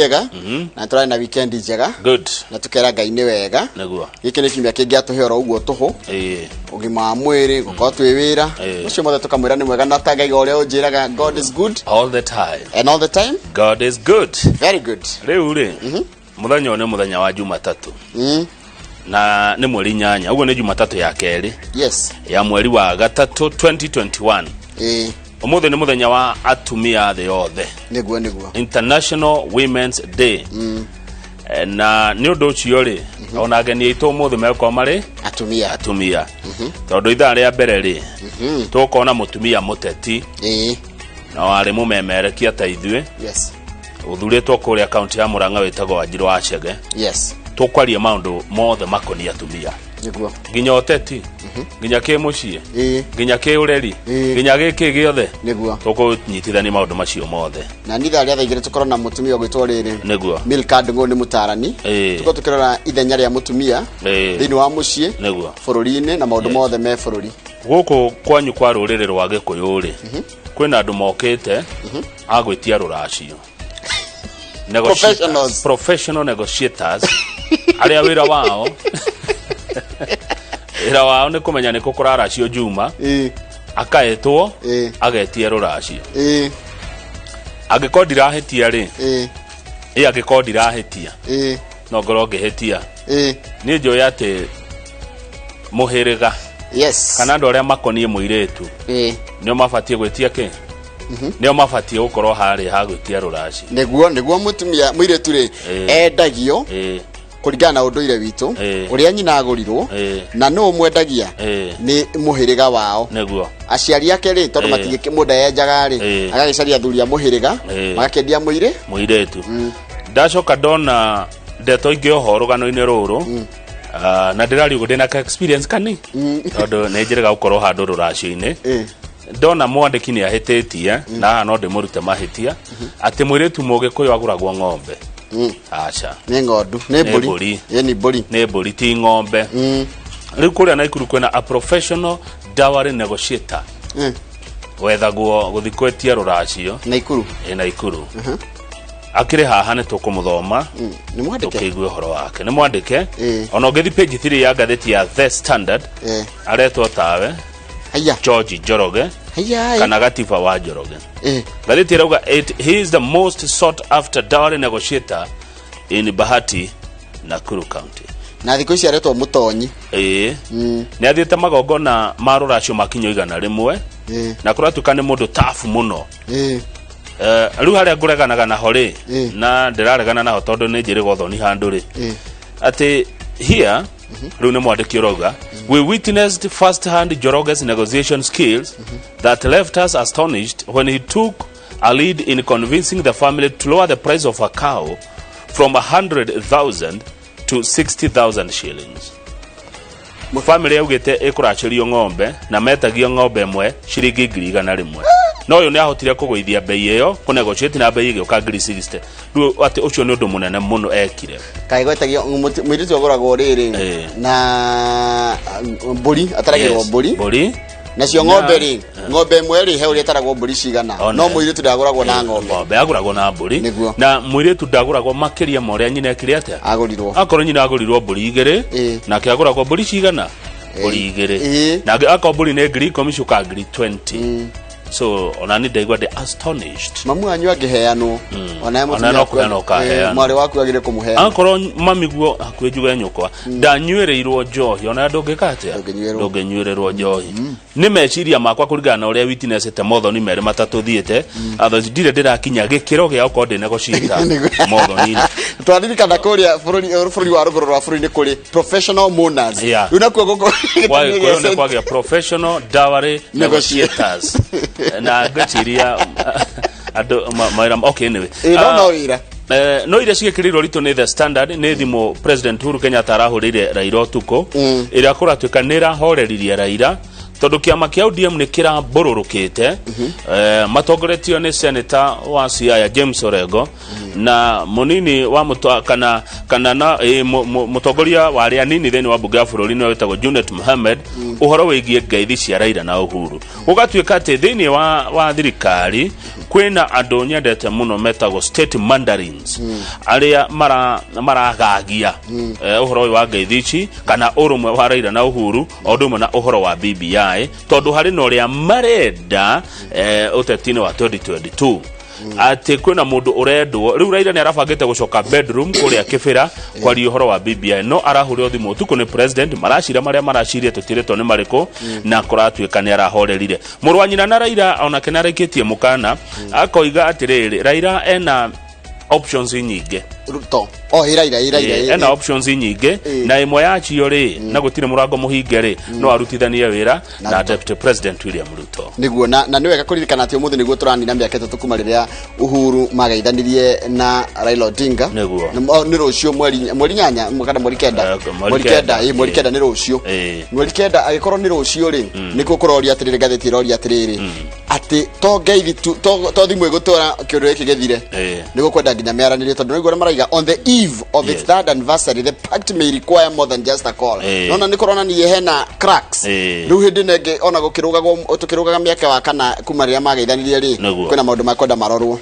Ega na tũrarĩ na weekend njega. Good. Na tũkera Ngai nĩ wega. Nĩguo. Gĩkĩ nĩ kiumia kĩngĩ atũhe oro ũguo tũhũ, ũgima wa mwĩrĩ, gũkorwo twĩ wĩra, ũcio mothe tũkamwĩra nĩ mwega, na ta Ngai ũrĩa ũnjĩraga, God is good all the time and all the time. God is good. Very good. Rĩu rĩ, mũthenya ũyũ nĩ mũthenya wa Jumatatũ na nĩ mweri 8, ũguo nĩ Jumatatũ ya kerĩ ya mweri wa gatatũ 2021. Ũmũthĩ nĩ mũthenya wa atumia thĩ yothe. Nĩguo, nĩguo. International Women's Day. Na nĩ ũndũ ũcio rĩ, ona ageni aitũ ũmũthĩ megũkorwo marĩ atumia. Atumia, tondũ ithaa rĩa mbere rĩ, tũkona mũtumia mũteti na warĩ mũmemerekia ta ithuĩ, ũthurĩtwo kũrĩa kaunti ya Mũrang'a, wĩtagwo Wanjirũ wa Chege. Tũkwaria maũndũ mothe makoniĩ atumia, nginya ũteti, nginya kĩmũciĩ, nginya kĩũreri, nginya gĩkĩ gĩothe. Tũkũnyitithania maũndũ macio mothe. Na nĩ ithaa rĩa thaa 2 tũkorwo na mũtumia ũgwĩtwo rĩrĩ, Nĩguo. Milka Ndung'u, nĩ mũtarani. Tũkorwo tũkĩrora ithenya rĩa mũtumia thĩinĩ wa mũciĩ, bũrũri-inĩ, na maũndũ mothe me bũrũri. Gũkũ kwanyu kwa rũrĩrĩ rwa Gĩkũyũ rĩ, kwĩna andũ mokĩte a gwĩtia rũracio. Negotiators. Professionals. Professional negotiators, arĩa wĩra wao nĩ kũmenya nĩ kũ kũraracio Juma, akaetwo, agetie rũracio. Angĩkorwo ndirahĩtia rĩ, ĩ angĩkorwo ndirahĩtia, no ngorwo ngĩhĩtia. Niĩ njũĩ atĩ mũhĩrĩga kana andũ arĩa makoniĩ mũirĩtu nĩo mabatiĩ gwĩtia kĩ, nĩo mabatiĩ gũkorwo harĩa ha gwĩtia rũraci. Nĩguo, mũtumia, mũirĩtu rĩ, endagio kũringana na ũndũire witũ, ũrĩa nyina agũrirwo, na nũ mwendagia? Nĩ mũhĩrĩga wao. Aciari ake rĩ, tondũ matingĩ mũndũ enjaga rĩ, agagĩcaria athuri a mũhĩrĩga, magakĩendia mũirĩ mũirĩtu. Ndacoka ndona ndeto ingĩ oho rũgano-inĩ rũrũ. Ah, na ndĩraria ũguo ndĩna ka experience kani, tondũ nĩ njĩrĩga gũkorwo handũ rũracio-inĩ. Ndona mwandĩki nĩ ahĩtĩtie, na haha no ndĩmũrute mahĩtia atĩ mũirĩtu Mũgĩkũyũ agũragwo ng'ombe. Aca. Nĩ ng'ondu, nĩ Nĩ mbũri. Mbũri. Ĩ, nĩ mbũri. Nĩ mbũri, ti ng'ombe. Rĩu kũrĩa Naikuru kwĩna a professional dowry negotiator wethagwo gũthiĩ kwetia rũracio. Naikuru? Ĩ, Naikuru. Akĩrĩ haha, nĩ tũkũmũthoma. Nĩ mwandĩke. Tũkĩigue ũhoro wake, nĩ mwandĩke. Ona ũngĩthi page 3 ya ngathĩti ya The Standard, aretwo tawe Haya. George Njoroge Haya. kana Gatiba wa Njoroge. Ngathĩti ĩrauga he is the most sought after dowry negotiator in Bahati, Nakuru County. Na thikũ ici aretwo Mũtonyi. Ĩĩ, nĩ athiĩte magongona ma rũracio makinyo 100, na kũratuĩka nĩ mũndũ tabu mũno. Rĩu harĩa ngũreganaga naho rĩ, na ndĩraregana naho tondũ nĩ njĩrĩga ũthoni handũ rĩ, atĩ here rĩu nĩ mwandĩki ũrauga, "We witnessed first hand Njoroge's negotiation skills that left us astonished when he took a lead in convincing the family to lower the price of a cow from 100,000 to 60,000 shillings." Family yaugĩte ĩkũracĩrio ng'ombe na metagio ng'ombe ĩmwe ciringi 100,000, no ũyũ nĩ ahotire kũgũithia bei ĩyo, kũnegotiate, na bei ĩgĩũka ngiri 60. Rĩu atĩ ũcio nĩ ũndũ mũnene mũno ekire. Kaĩ gwetagio mũirĩtu agũragwo rĩrĩ na mbũri, ataragĩrwo mbũri. Mbũri. Nacio ng'ombe rĩ, ng'ombe ĩmwe rĩ, he ũrĩa ĩtaragwo mbũri cigana. Ona. No mũirĩtu ndagũragwo na ng'ombe. Ng'ombe agũragwo na mbũri. Nĩguo. Na mũirĩtu ndagũragwo makĩria ma ũrĩa nyina ekire atĩa? Agũrirwo. Akorwo nyina agũrirwo mbũri 2, nake agũragwo mbũri cigana? Mbũri 2. Nake akorwo mbũri nĩ 10,000, ciũkaga ngiri 20. So ona ni ndaigua ndĩ astonished. Mamu wanyu angĩheanwo ona Ona no kũheanwo ũkaheanwo. Mwarĩ waku agĩrĩ kũmũheana. Akorwo mami guo hakuhĩ njuge nyũkwa ndanyuĩrĩirwo njohi, ona ndũngĩka atĩa? Ndũngĩnyuĩrwo. Ndũngĩnyuĩrĩrwo njohi. Nĩ meciria makwa kũringana na ũrĩa witnessĩte mothoni merĩ matatũ thiĩte. Otherwise ndirĩ ndĩrakinya gĩkĩro gĩa gũkorwo ndĩ negotiator mothoni-inĩ. Twaririkana kũrĩa bũrũri wa rũgũrũ rwa bũrũri nĩ kũrĩ professional mourners. Rĩu nakuo gũkũ Kwa Gĩkũyũ nĩ kwagĩa professional dowry negotiators, na ngwĩciria andũ mawĩra, okay, anyway. Ĩ, no Ah, no wĩra. No iria ciĩkĩrĩirwo ritũ nĩ The Standard nĩ thimũ President Uhuru Kenyatta arahũrĩire Raila ũtukũ, ĩrĩa kũratuĩka nĩ ĩrahoreririe Raila, tondũ kĩama kĩa ODM nĩ kĩrambũrũrũkĩte, matongoretio nĩ senator wa Siaya James Orengo na mũnini wa mũto, kana kana na mũtongoria wa arĩa anini thĩinĩ wa mbunge ya bũrũri nĩwe wĩtagwo Junet Mohamed, ũhoro wĩgiĩ ngeithi cia Raila na Uhuru. Gũgatuĩka atĩ thĩinĩ wa thirikari Kwĩna andũ nyendete mũno metagwo state mandarins, arĩa maragagia ũhoro ũyũ wa ngeithi ici kana ũrũmwe wa Raila na Uhuru, o ũndũ ũmwe na ũhoro wa BBI, tondũ harĩ na ũrĩa marenda ũteti-inĩ wa 2022, atĩ kwĩna mũndũ ũrendwo. Rĩu Raila nĩ arabangĩte gũcoka bedroom kũrĩa Kĩbĩra kwaria ũhoro wa BBI, no arahũrĩrwo thimũ ũtukũ nĩ president. Maracira marĩa maracirie tũtirĩtwo nĩ marĩkũ, na kũratuĩka nĩ arahorerire. Mũrũ wa nyina na Raila onake nĩ araikĩtie mũkana, akoiga atĩrĩrĩ, Raila ena options nyingĩ. Ruto, oh, ĩ Raila, ĩ Raila. Ena options nyingĩ, na ĩmwe yacio rĩ, na gũtirĩ mũrango mũhinge rĩ, no arutithanie wĩra na Deputy President William Ruto. Niguo, na nĩ wega kũririkana atĩ ũmũthĩ nĩguo tũranina mĩaka 3 kuma rĩrĩa Uhuru magaithanirie na Raila Odinga. Nĩguo. Nĩ rũciũ mweri 8 kana mweri 9. Mweri mweri 9. 9. Ĩ, mweri 9 nĩ rũciũ. Mweri 9, angĩkorwo nĩ rũciũ rĩ, nĩkuo kũroria atĩrĩrĩ, ngathĩti ĩroria atĩrĩrĩ, atĩ to ngeithi tu, to thimũ ĩgũtwara kĩũndũ gĩkĩ gĩthire, nĩ gũkwenda nginya mĩaranĩrie, tondũ nĩguo maraiga on the eve of its third anniversary, the pact may require more than just a call. Nona nĩ kũronania hena cracks. Rĩu hĩndĩ ĩno ĩngĩ ona gũkĩrũgagwo, tũkĩrũgaga mĩaka wa kana kuma rĩrĩa mageithanirie rĩ, kwĩna maũndũ makwenda marorwo.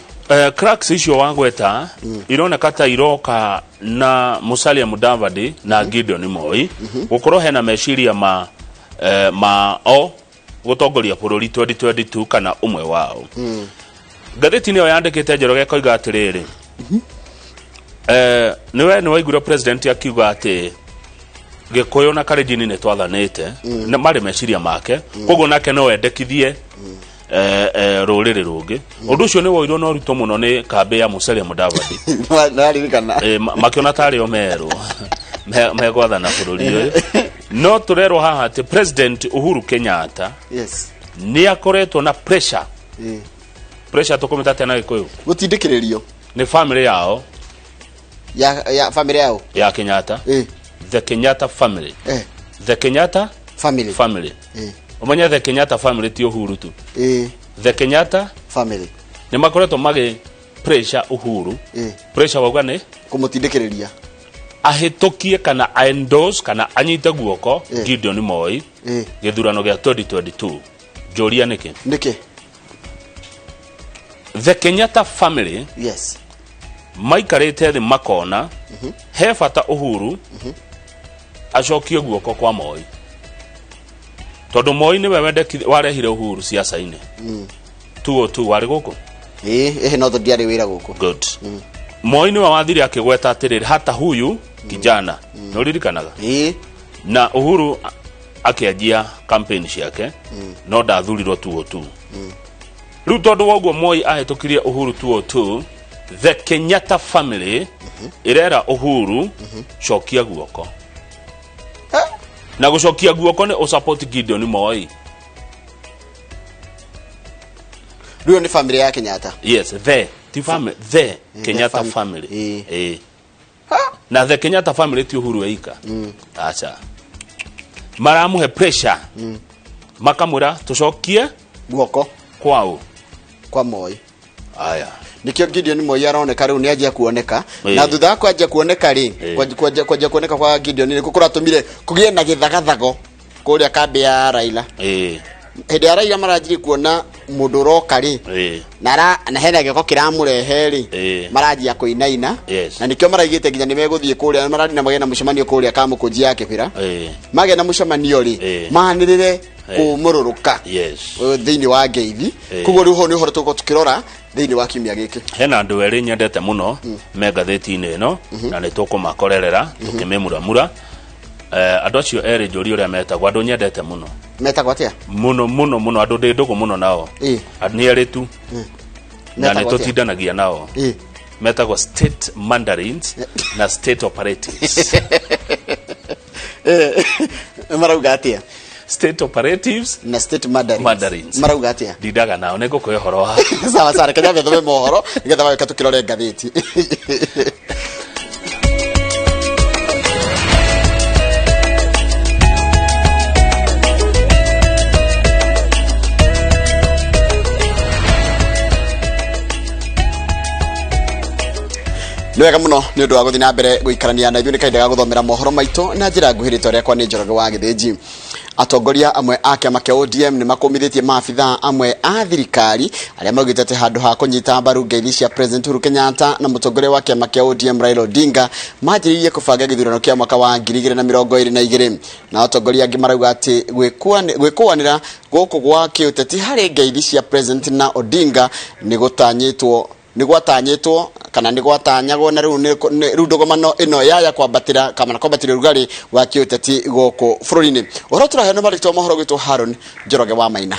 Cracks icio wagweta ironeka ta iroka na Musalia Mudavadi na Gideon Moi gũkorwo hena meciria ma o gũtongoria bũrũri 2022 kana ũmwe wao. Ngathĩti nĩyo yandĩkĩte Njoroge ĩkoiga atĩrĩrĩ, nĩwe nĩ waiguire president akiuga atĩ Gĩkũyũ na Kalenjin nĩ twathanĩte, na marĩ meciria make, koguo nake no endekithie rũrĩrĩ rũngĩ. Ũndũ ũcio nĩ woirwo na ũritũ mũno nĩ kambĩ ya Musalia Mudavadi. Naririkana. Makĩona tarĩ o merwo megwathana bũrũri ũyũ. No tũrerwo haha atĩ President Uhuru Kenyatta nĩ akoretwo na pressure. Pressure tũkũmĩta atĩa na Gĩkũyũ? Gũtindĩkĩrĩrio. Nĩ family yao. Ya family yao. Ya Kenyatta. The Kenyatta family. The Kenyatta family. Family. Ũmenye the Kenyatta family ti Uhuru tu. The Kenyatta family nĩ makoretwo magĩ pressure Uhuru. Pressure wauga nĩ kũmũtindĩkĩrĩria. Ahĩtũkie kana a endorse kana anyite guoko Gideon Moi gĩthurano gĩa 2022. Njũria nĩkĩ? Nĩkĩ? The Kenyatta family maikarĩte thĩ makona he bata Uhuru acokie guoko kwa Moi, tondũ Moi nĩwe warehire Uhuru siasa-inĩ 202 warĩ gũkũ. Ĩ, ĩ, no ndiarĩ wĩra gũkũ. Good. Moi nĩwe wathire akĩgweta atĩrĩrĩ, hata huyu kijana nĩ ũririkanaga? Ĩ. Na Uhuru akĩanjia campaign ciake, no ndathurirwo 202. Rĩu tondũ wa ũguo Moi ahĩtũkirie Uhuru 202, the Kenyatta family ĩrera Uhuru cokia guoko, na gũcokia guoko nĩ ũsupport Gideon Moi. Rĩu nĩ family ya Kenyatta. Yes, the ti family, the Kenyatta family. Na the Kenyatta family ti Uhuru eika, aca, maramũhe pressure, makamwĩra tũcokie guoko kwao. Kwa Moi. Aya. Nikio Gideon Moi aroneka rĩu nĩ anjia kuoneka. Na thutha wa kwanjia kuoneka rĩ, kwanjia kuoneka kwa Gideon nĩkuo kũratũmire kũgĩe na gĩthagathago kũrĩa kambĩ ya Raila. Hĩndĩ ya Raila maranjirie kuona mũndũ ũroka rĩ, na hena gĩko kĩramũrehe rĩ, maranjia kũinaina. Na nĩkĩo maraigĩte nginya nĩ megũthiĩ kũrĩa mararina magĩe na mũcemanio kũrĩa Kamũkũnji ya Kĩbĩra. Magĩa na mũcemanio rĩ, manĩrĩre kũmũrũrũka thĩinĩ wa ngeithi. Koguo rĩu ho nĩ ũhoro tũgũkorwo tũkĩrora thĩinĩ wa kiumia gĩkĩ. Hena andũ erĩ nyendete mũno me ngathĩti-inĩ ĩno, na nĩ tũkũmakorerera tũkĩmĩmuramura. Andũ acio erĩ, njũri ũrĩa metagwo, andũ nyendete mũno. Metagwo atĩa? Mũno mũno mũno, andũ ndĩ ndũgũ mũno nao. Nĩ erĩ tu na nĩ Metagwo atĩa? tũtindanagia nao. Metagwo state mandarins na state operatives. Marauga atĩa? State operatives na state mandarins. Mandarins. Marauga atĩa? Ndindaga nao, nĩ ngũkũhe ũhoro wa Sawa sawa, reke nyambe thome mohoro nĩgetha wagĩũka tũkĩrore ngathĩti. Nĩ wega mũno nĩ ũndũ wa gũthiĩ na mbere gũikarania na ithuĩ. Nĩ kahinda ga gũthomera mohoro maitũ na njĩra nguhĩ. Rĩtwa rĩakwa nĩ Njoroge wa Gĩthĩnji. Atongoria amwe a kĩama kĩa ODM nĩ makũmithĩtie maabithaa amwe a thirikari arĩa maugĩte atĩ handũ ha kũnyita mbaru ngeithi cia President Uhuru Kenyatta na mũtongoria wa kĩama kĩa ODM Raila Odinga manjĩrĩirie kũbanga gĩthurano kĩa mwaka wa 2022. Na atongoria angĩ marauga atĩ gwĩkũanĩra gũkũ gwa kĩũteti harĩ ngeithi cia President na Odinga nĩ gũtanyĩtwo nĩ gwatanyĩtwo kana nĩ gwatanyagwo na rĩu rĩu ndũgomano ĩno yaya kwambatĩra kana kwambatĩria ũrugarĩ wa kĩũteti gũkũ bũrũri-inĩ. Ũhoro tũraheo nĩ marĩtwa mohoro gwĩtwo Haron Njoroge wa Maina.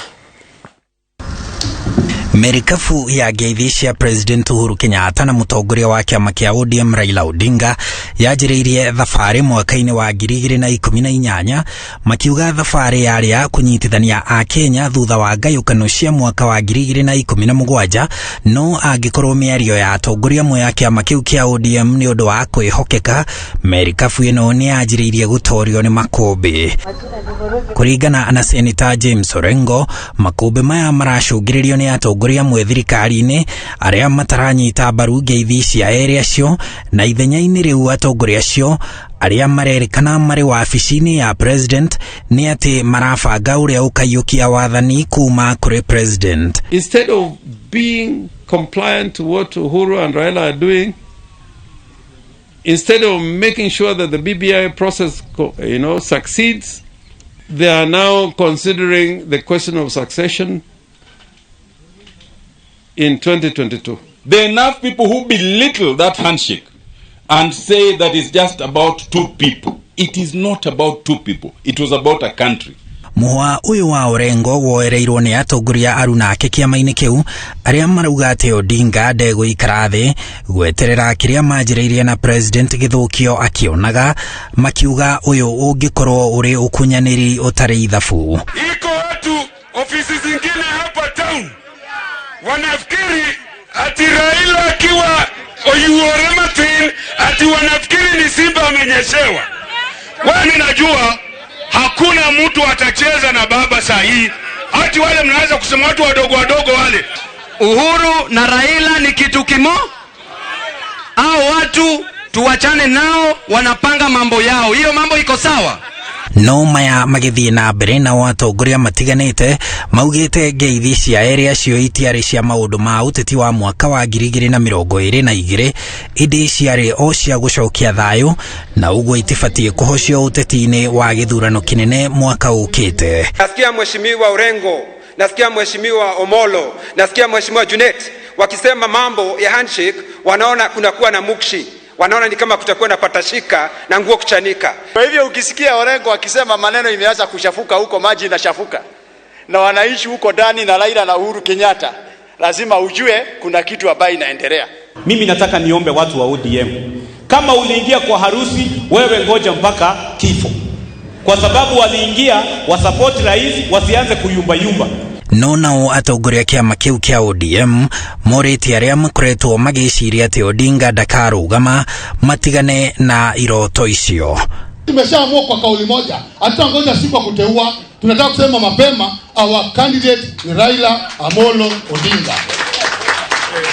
Merikabu ya ngeithi cia President Uhuru Kenyatta na mũtongoria wa kĩama kĩa ODM Raila Odinga yanjĩrĩirie thabarĩ mwaka-inĩ wa 2018, makiuga thabarĩ yarĩ ya kũnyitithania a Kenya thutha wa ngayũkano cia mwaka wa 2017. No angĩkorwo mĩario ya atongoria amwe a kĩama kĩu kĩa ODM nĩ ũndũ wa kwĩhokeka, merikabu ĩno nĩ yanjĩrĩirie gũtorio nĩ makũmbĩ. Kũringana na Senator James Orengo, makũmbĩ maya maracũngĩrĩrio nĩ atongoria amwe thirikari-inĩ arĩa mataranyita mbaru ngeithi cia erĩ acio, na ithenya-inĩ rĩu atongoria acio arĩa marerĩkana marĩ wabici-inĩ ya president nĩ atĩ marabanga ũrĩa ũkaiyũkia wathani kuma kũrĩ president. Instead of being compliant to what Uhuru and Raila are doing, instead of making sure that the BBI process succeeds, they are now considering the question of succession in 2022. There are enough people who belittle that handshake and say that it's just about two people. It is not about two people. It was about a country. Mũhwa ũyũ wa Orengo woereirwo nĩ atongoria aruna ake kĩama-inĩ kĩu arĩa marauga atĩ Odinga ndegũikara thĩ gweterera kĩrĩa manjĩrĩirie na president gĩthũkio akĩonaga, makiuga ũyũ ũngĩkorwo ũrĩ ũkunyanĩri ũtarĩ ithabu. Iko watu ofisi zingine hapa town wanafikiri ati Raila akiwa oyuore matin ati wanafikiri ni simba amenyeshewa. Wani najua hakuna mtu atacheza na baba saa hii. Ati wale mnaanza kusema watu wadogo wadogo wale. Uhuru na Raila ni kitu kimo? Hao watu tuwachane nao, wanapanga mambo yao. Hiyo mambo iko sawa? No maya magĩthiĩ na mbere na atongoria matiganĩte maugĩte ngeithi cia erĩ acio itiarĩ cia maũndũ ma ũteti wa mwaka wa 2022, ĩndĩ ciarĩ o cia gũcokia thayũ na ũguo itibatiĩ kũhocio ũteti-inĩ wa gĩthurano kĩnene mwaka ũkĩte. Nasikia Mheshimiwa Orengo, nasikia Mheshimiwa Omolo, nasikia Mheshimiwa Junet wakisema mambo ya handshake, wanaona kunakuwa na mukshi, wanaona ni kama kutakuwa na patashika na nguo kuchanika. Kwa hivyo ukisikia Orengo akisema maneno imeanza kushafuka huko, maji inashafuka na wanaishi huko ndani na Raila na Uhuru Kenyatta, lazima ujue kuna kitu ambayo inaendelea. Mimi nataka niombe watu wa ODM, kama uliingia kwa harusi wewe ngoja mpaka kifo, kwa sababu waliingia wasupport rais, wasianze kuyumba yumba. No nao atongoria kĩama kĩu kĩa ODM morĩtie arĩa makoretwo magĩciria atĩ Odinga ndakarũgama matigane na iroto icio. Tumeshaamua kwa kauli moja, hatutangoja siku ya kuteua. Tunataka kusema mapema, our candidate ni Raila Amolo Odinga.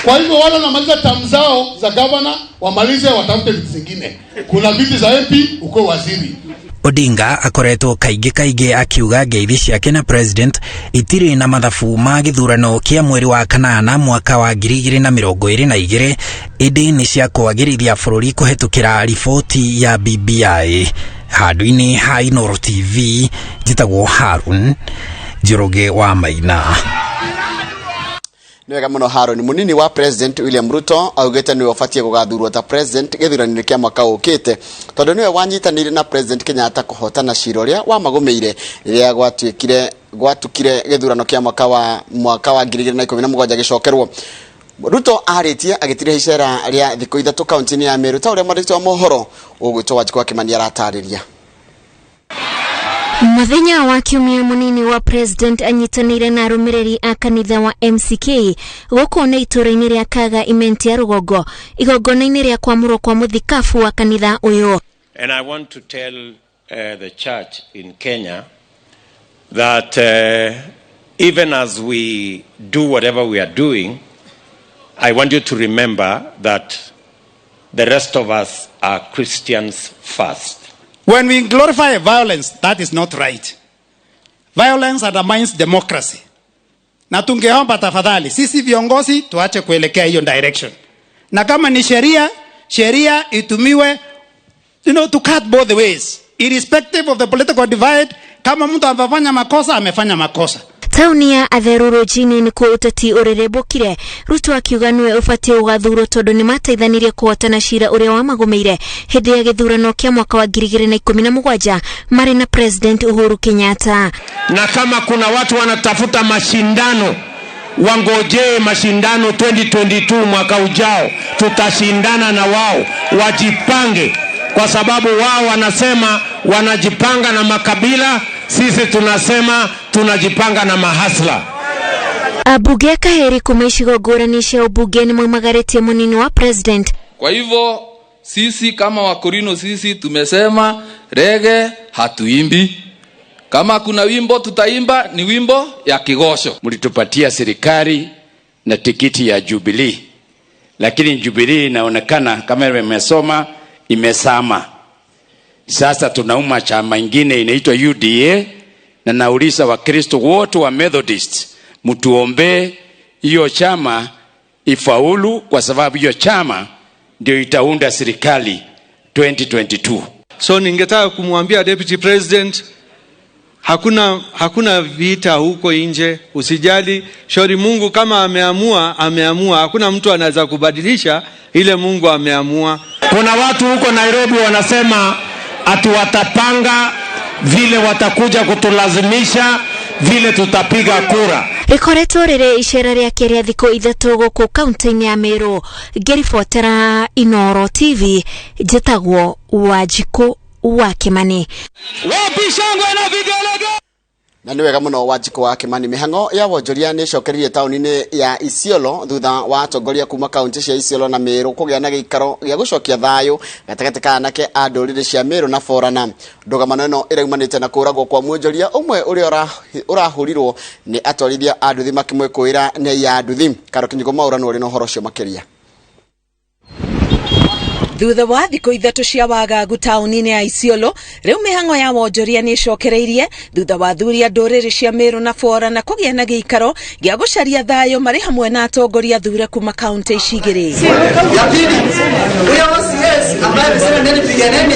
Kwa hivyo wale wanamaliza term zao za governor wamalize, watafute viti zingine. Kuna viti za MP, uko waziri. Odinga akoretwo kaingĩ kaingĩ akiuga ngeithi ciake na president itirĩ na mathabu ma gĩthurano kĩa mweri wa kanana mwaka wa 2022, ĩndĩ nĩ cia kwagĩrithia bũrũri kũhetũkĩra riboti ya BBI. Handũ-inĩ ha Inooro TV, njĩtagwo Harun Njoroge wa Maina. Nĩ wega mũno Harun. Mũnini wa President William Ruto augĩte nĩwe ũbatiĩ gũgathurwo ta president gĩthurano-inĩ kĩa mwaka ũkĩte, tondũ nĩwe wanyitanĩire na President Kenyatta kũhotana cira ũrĩa wamagũmĩire rĩrĩa gwatukire gĩthurano kĩa mwaka wa 2017 gĩcokerwo. Ruto arĩtie agĩtiriha icera rĩa thikũ ithatũ kaunti-inĩ ya Meru, ta ũrĩa mwandĩki wa mohoro ũgwĩtwo Wanjikũ wa Kĩmani aratarĩria. Muthenya wa kiumia munini wa president anyitanĩire na arũmĩrĩri a kanitha wa MCK gũkũ nĩ itũũra-inĩ rĩa Kaga Imenti ya rũgongo igongona-inĩ rĩa kwamũrwo kwa mũthikabu wa kanitha ũyũ. And I want to tell the church in Kenya that even as we do whatever we are doing, I want you to remember that the rest of us are Christians first. When we glorify violence, that is not right. Violence undermines democracy. Na tungeomba tafadhali sisi viongozi tuache kuelekea hiyo direction. Na kama ni sheria, sheria itumiwe to cut both ways irrespective of the political divide. Kama mtu amefanya makosa, amefanya makosa. Tauni ya Atherũ Rũnjinĩ nĩkuo ũteti ũrĩrĩmbũkire, Ruto akiuga nĩwe ũbatiĩ gũgathurwo tondũ nĩmateithanirie kũhotana cira ũrĩa wamagũmĩire hĩndĩ ya gĩthurano kĩa mwaka wa 2017 marĩ na President Uhuru Kenyatta. Na kama kuna watu wanatafuta mashindano, wangojee mashindano 2022 mwaka ujao, tutashindana na wao, wajipange, kwa sababu wao wanasema wanajipanga na makabila, sisi tunasema tunajipanga na mahasla. Ambunge a Kaheri kuma icigo ngũrani cia ũmbunge nĩ maumagarĩtie mũnini wa President. Kwa hivyo sisi kama Wakorino, sisi tumesema rege hatuimbi. Kama kuna wimbo tutaimba ni wimbo ya kigosho. Mlitupatia serikali na tikiti ya Jubilee, lakini Jubilee inaonekana kama imesoma imesama. Sasa tunauma chama ingine inaitwa UDA, na nauliza Wakristo wote wa Methodist mtuombee hiyo chama ifaulu, kwa sababu hiyo chama ndio itaunda serikali 2022. So ningetaka kumwambia Deputy President, hakuna vita huko nje, usijali. Shauri Mungu kama ameamua, ameamua. Hakuna mtu anaweza kubadilisha ile Mungu ameamua. Kuna watu huko Nairobi wanasema ati watapanga vile watakuja kutulazimisha vile tutapiga kura. Rĩkoretwo rĩrĩ icera rĩake rĩa thikũ ithatũ gũkũ kaunti-inĩ ya Meru. Ngĩribotera Inooro TV, njĩtagwo Wanjikũ wa Kĩmani. Wapi shangwe na vigelegele? Na nĩ wega mũno Wanjikũ wa Kĩmani. Mĩhang'o ya wonjoria nĩ ĩcokeririe taũni-inĩ ya Isiolo thutha wa atongoria kuma kaunti cia Isiolo na Meru kũgĩa na gĩikaro gĩa gũcokia thayũ gatagatĩ ka anake a ndũrĩrĩ cia Meru na Borana. Ndũgamano ĩno ĩraumanĩte na kũragwo kwa mwonjoria ũmwe ũrĩa ũrahũrirwo nĩ atwarithia a nduthi makĩmwĩkũĩra nĩ ya nduthi. Karo Kinyugo Maũra nĩ ũrĩ na ũhoro ũcio makĩria. Thutha wa thikũ ithatũ cia wagagu taũni-inĩ ya Isiolo, rĩu mĩhang'o ya wonjoria nĩ ĩcokereirie thutha wa athuri a ndũrĩrĩ cia Meru na Borana kũgĩa na gĩikaro gĩa gũcaria thayũ marĩ hamwe na atongoria athure kuma kaunti ici igĩrĩ. Ya pili, huyo OCS ambaye amesema neni piganeni,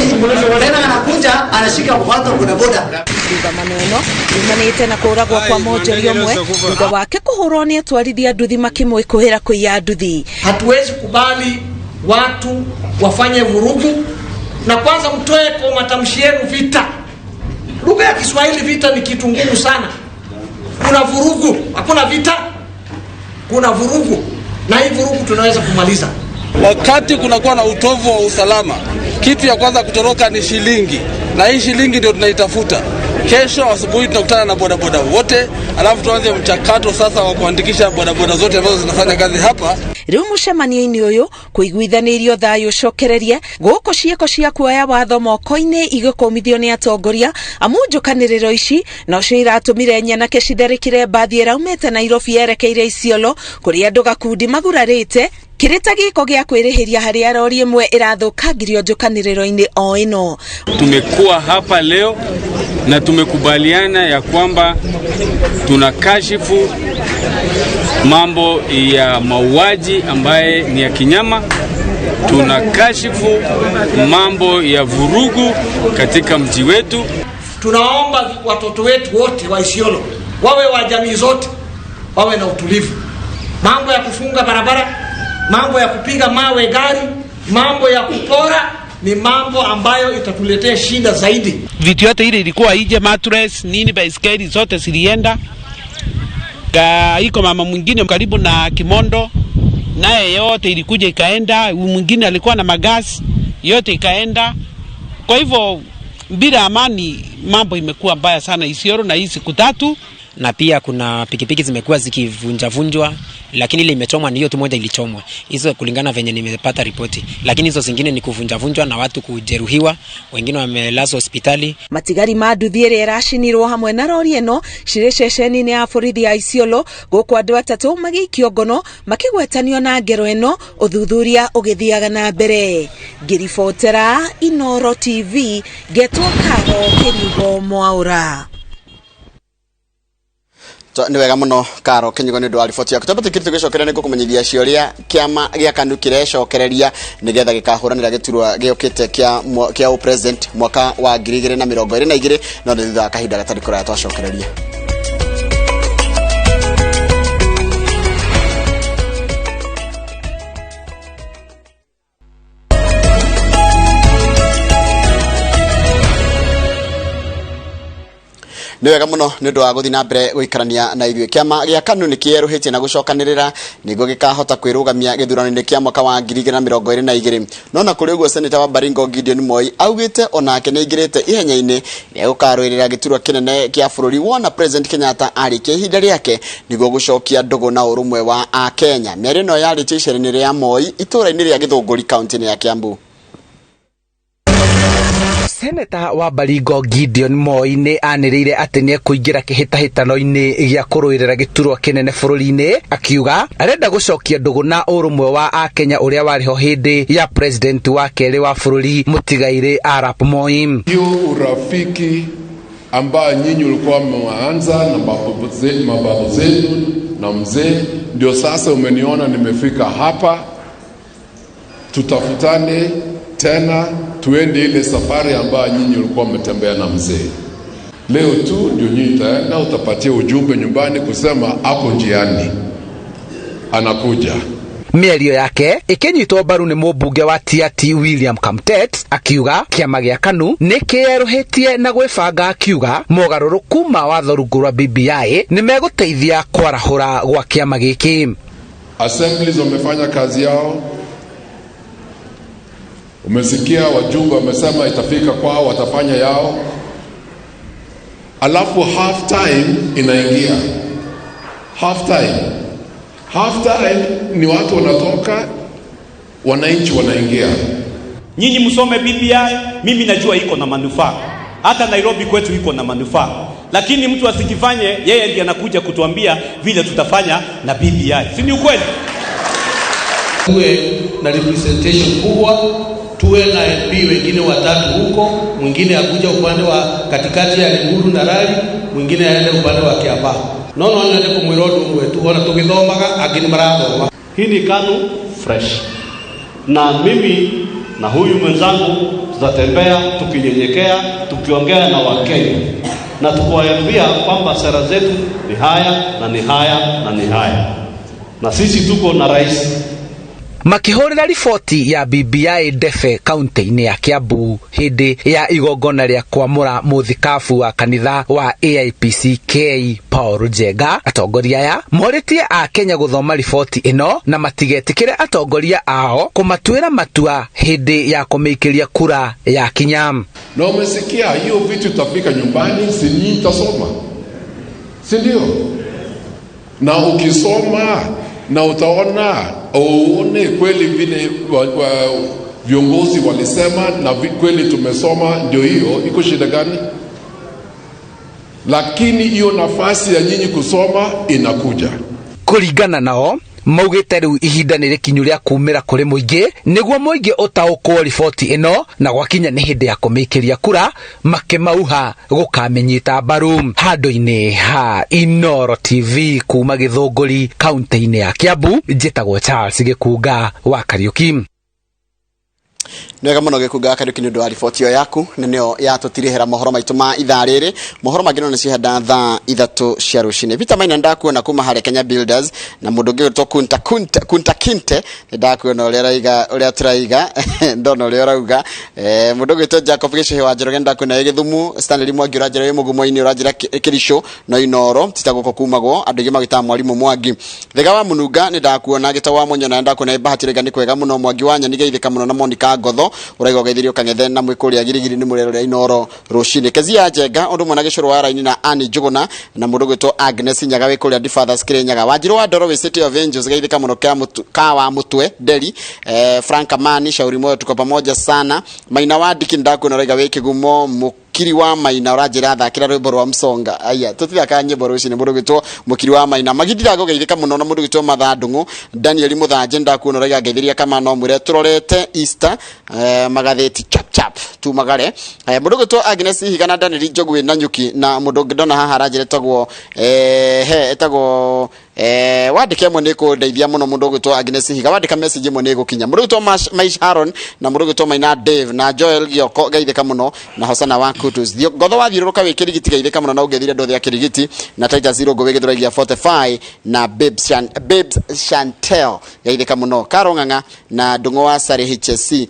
tena anakuja anashika watu wa bodaboda. Ndũgamano ĩno yumanĩte na kũragwo kwa mwonjoria ũmwe thutha wake kũhũrwo nĩ atwarithia nduthi makĩmwĩkũĩra kũiya nduthi. Hatuwezi kubali watu wafanye vurugu, na kwanza mtoe kwa matamshi yenu vita. Lugha ya Kiswahili vita ni kitu ngumu sana. Kuna vurugu, hakuna vita, kuna vurugu, na hii vurugu tunaweza kumaliza. Wakati kunakuwa na utovu wa usalama, kitu ya kwanza kutoroka ni shilingi, na hii shilingi ndio tunaitafuta. Kesho asubuhi tunakutana na bodaboda wote, alafu tuanze mchakato sasa wa kuandikisha bodaboda zote ambazo zinafanya kazi hapa. Rĩu mũcemanio-inĩ ũyũ kũiguithanĩirio thayũ ũcokererie gũkũ ciĩko cia kuoya watho moko-inĩ igĩkũmithio nĩ atongoria amu njũkanĩrĩro ici nocio iratũmire nyanake citharĩkĩre mbathi ĩraumĩte Nairobi yerekeire Isiolo kũrĩa andũ gakundi magurarĩte kĩrĩ ta gĩko gĩa kwĩrĩhĩria harĩa rori ĩmwe ĩrathũkangirio njũkanĩrĩro-inĩ o ĩno. Tumekuwa hapa leo na tumekubaliana ya kwamba tunakashifu mambo ya mauaji ambaye ni ya kinyama, tunakashifu mambo ya vurugu katika mji wetu. Tunaomba watoto wetu wote wa Isiolo wawe wa jamii zote, wawe na utulivu. Mambo ya kufunga barabara, mambo ya kupiga mawe gari, mambo ya kupora ni mambo ambayo itatuletea shida zaidi. Vitu yote ile ilikuwa ije, mattress, nini, baiskeli zote zilienda. Iko mama mwingine karibu na Kimondo, naye yote ilikuja ikaenda. Mwingine alikuwa na magasi, yote ikaenda. Kwa hivyo bila amani mambo imekuwa mbaya sana Isiolo na hii siku tatu. Na pia kuna pikipiki zimekuwa zikivunjavunjwa, lakini ile imechomwa ni hiyo tu moja ilichomwa. Hizo kulingana venye nimepata ripoti, lakini hizo zingine ni kuvunjavunjwa na watu kujeruhiwa, wengine wamelazwa hospitali. Matigari ma nduthi ĩrĩa ĩracinirwo hamwe na rori ĩno cirĩ ceceni-inĩ ya borithi ya Isiolo, gũkũ andũ atatũ magĩikio ngono makĩgwetanio na ngero ĩno, ũthuthuria ũgĩthiaga na mbere. Ngĩribotera Inooro TV, ngetwo Karo Kĩriugo Mwaũra. Nĩ wega mũno Karo Kĩnyugo nĩ ũndũ wa riboti yaku. Twambe tũkiri tũgĩcokeria nĩ ngũkũmenyithia ciũria kĩama gĩa KANU kĩrecokereria nĩgetha gĩkahũranĩra gĩturwa gĩũkĩte kĩa kĩa ũpresident mwaka wa 2022, no nĩ thutha wa kahinda gatarĩ kũraya twacokereria. Nĩ wega mũno nĩ ũndũ wa gũthiĩ na mbere gũikarania na ithuĩ. Kĩama gĩa KANU nĩ kĩerũhĩtie na gũcokanĩrĩra nĩguo gĩkahota kwĩrũgamia gĩthurano-inĩ kĩa mwaka wa 2022. No na kũrĩ ũguo, seneta wa Baringo Gideon Moi augĩte onake nĩ aingĩrĩte ihenya-inĩ rĩa gũkarũĩrĩra gĩturwa kĩnene kĩa bũrũri wona President Kenyatta arĩkia ihinda rĩake nĩguo gũcokia ndũgũ na ũrũmwe wa Akenya. Mĩario ĩno yarĩtio icera-inĩ rĩa Moi itũũra-inĩ rĩa Gĩthũngũri kaunti-inĩ ya Kiambu. Seneta wa Baringo Gideon Moi nĩ anĩrĩire atĩ nĩ ekũingĩra kĩhĩtahĩtano-inĩ gĩa kũrũĩrĩra gĩturwa kĩnene bũrũri-inĩ, akiuga arenda gũcokia ndũgũ na ũrũmwe wa Akenya ũrĩa warĩ ho hĩndĩ ya president wa kerĩ wa bũrũri mũtigairĩ Arap Moi. Hiyo urafiki ambayo nyinyi ulikuwa mmeanza na mababu zenu na mzee, ndio sasa umeniona nimefika hapa. Tutafutane tena tuende ile safari ambayo nyinyi ulikuwa mmetembea na mzee. Leo tu ndio nyinyi utaenda utapatia ujumbe nyumbani kusema hapo njiani anakuja. Mĩario yake ĩkĩnyitwo mbaru nĩ mũmbunge wa Tiaty William Kamtet, akiuga kĩama gĩa KANU nĩ kĩerũhĩtie na gwĩbanga, akiuga mogarũrũku ma watho rungu rwa BBI nĩ megũteithia kwarahũra gwa kĩama gĩkĩ. Assemblies wamefanya kazi yao. Umesikia wajumbe wamesema itafika kwao, watafanya yao. Alafu half time inaingia. Half time. Half time ni watu wanatoka, wananchi wanaingia. Nyinyi msome BBI, mimi najua iko na manufaa. Hata Nairobi kwetu iko na manufaa. Lakini mtu asijifanye yeye ndiye anakuja kutuambia vile tutafanya na BBI. Si ni ukweli? Tuwe na representation kubwa, tuwe na MP wengine watatu huko, mwingine akuja upande wa katikati ya Limuru na Rari, mwingine aende upande wa Kiambaa. No no nyende kumwira undu umwe tu, ona tugithomaga angi ni marathoma. Hii ni KANU fresh. Na mimi na huyu mwenzangu tutatembea tukinyenyekea, tukiongea na Wakenya na tukiwaambia kwamba sera zetu ni haya na ni haya na ni haya, na sisi tuko na rais. Makĩhũrĩra riboti ya BBI Ndefe kaunti-inĩ ya Kiambu hĩndĩ ya igongona rĩa kwamũra mũthikabu wa kanitha wa AIPCK Paul Njenga, atongoria aya morĩtie a Kenya gũthoma riboti ĩno na matigetĩkĩre atongoria ao kũmatuĩra matua hĩndĩ ya kũmĩikĩria kura ya kinya. Na umesikia hiyo vitu itafika nyumbani, si nyinyi mtasoma, si ndio? Na ukisoma na utaona uone kweli vile viongozi walisema na kweli tumesoma, ndio hiyo iko shida gani? Lakini hiyo nafasi ya nyinyi kusoma inakuja. Kulingana nao maugĩte rĩu ihinda nĩ rĩkinyu rĩa kumĩra kũrĩ mũingĩ nĩguo mũingĩ ũtaũkwo riboti ĩno, na gwakinya nĩ hĩndĩ ya kũmĩikĩria kura makĩmauha gũkamĩnyita mbaru. Handũ-inĩ ha Inooro TV kuma Gĩthũngũri kaunti-inĩ ya Kiambu, njĩtagwo Charles Gĩkunga wa Kariũki. Nĩ wega mũno Gĩkunga wa Kariũki nĩ ũndũ wa riboti ĩyo yaku, na nĩyo yatũtirihĩra mohoro maitũ ma ithaa rĩrĩ. Mohoro mangĩ no nĩ cihanda thaa 3 cia rũcinĩ. Peter Maina ndakuona kuma harĩa Kenya Builders, na mũndũ ũngĩ ũgwĩtwo Kunta Kunta, Kunta Kinte nĩ ndakuona ũrĩa araiga, ũrĩa tũraiga, ndona ũrĩa ũrauga. Mũndũ ũgwĩtwo Jacob Gĩcũhĩ wa Njoroge ndakuona wĩ Gĩthumu, Stanley Mwangi ũranjĩra wĩ Mũgumo-inĩ, ũranjĩra Kĩricũ no Inooro tita gũkũ kumagwo, andũ aingĩ magĩtaga Mwarimũ Mwangi. Thega wa Mũnunga nĩ ndakuona, Gĩtau wa Mũnyona nĩ ndakuona, Bahati Rĩga nĩ kwega mũno, Mwangi wa Nyoni geithĩka mũno na Monica Ngotho ũraiga ũgeithĩrio Kang'ethe na mwĩkũrĩa Girigiri nĩ mũrero rĩa Inooro rũcinĩ. Kezia Njenga ũndũ ũmwe na Gĩcũrũ wa Raini na Annie Njũgũna na mũndũ ũgwĩtwo Agnes Nyaga wĩ kũrĩa Fathers Kĩrĩnyaga. Wanjirũ wa Ndoro wĩ City of Angels geithĩka mũno ka wa Mũtwe Nderi. Frank Amani Shauri Moyo tuko pamoja sana. Maina wa Ndiki ndakuona ũraiga wĩ Kĩgumo. Mũkiri wa Maina ũranjĩra thakĩra rwĩmbo rwa Msonga. Aya tũtithakaga nyĩmbo rũcinĩ. Mũndũ ũgwĩtwo Mũkiri wa Maina Magindira ngũgeithĩka mũno na mũndũ ũgwĩtwo Matha Ndung'u. Daniel Mũthanje ndakuona ũraiga ngeithĩria kama no mwĩre tũrorete Easter, magathĩti chap chap. tumagare. Haya, mũndũ ũgwĩtwo Agnes Ihiga na Daniel Njogu wĩ Nanyuki, na mũndũ ũngĩ ndona haha aranjĩra etagwo he etagwo wandĩke ĩmwe nĩ kũndeithia mũno. Mũndũ ũgwĩtwo Agnes Ihiga, wandĩka message ĩmwe nĩ ĩgũkinya. Mũndũ ũgwĩtwo Maish Haron na mũndũ ũgwĩtwo Maina Dave na Joel Gioko, geithĩka mũno, na Hosana wa Kutus. Ngotho wathiũrũrũka wĩ Kĩrigiti, geithĩka mũno, na ũngĩthire andũ othe a Kĩrigiti, na Titus Irũngũ wĩ Gĩthũrai gĩa 45 na Babes Chantel, geithĩka mũno. Karo Ng'ang'a na Ndung'u wa Sare HSC,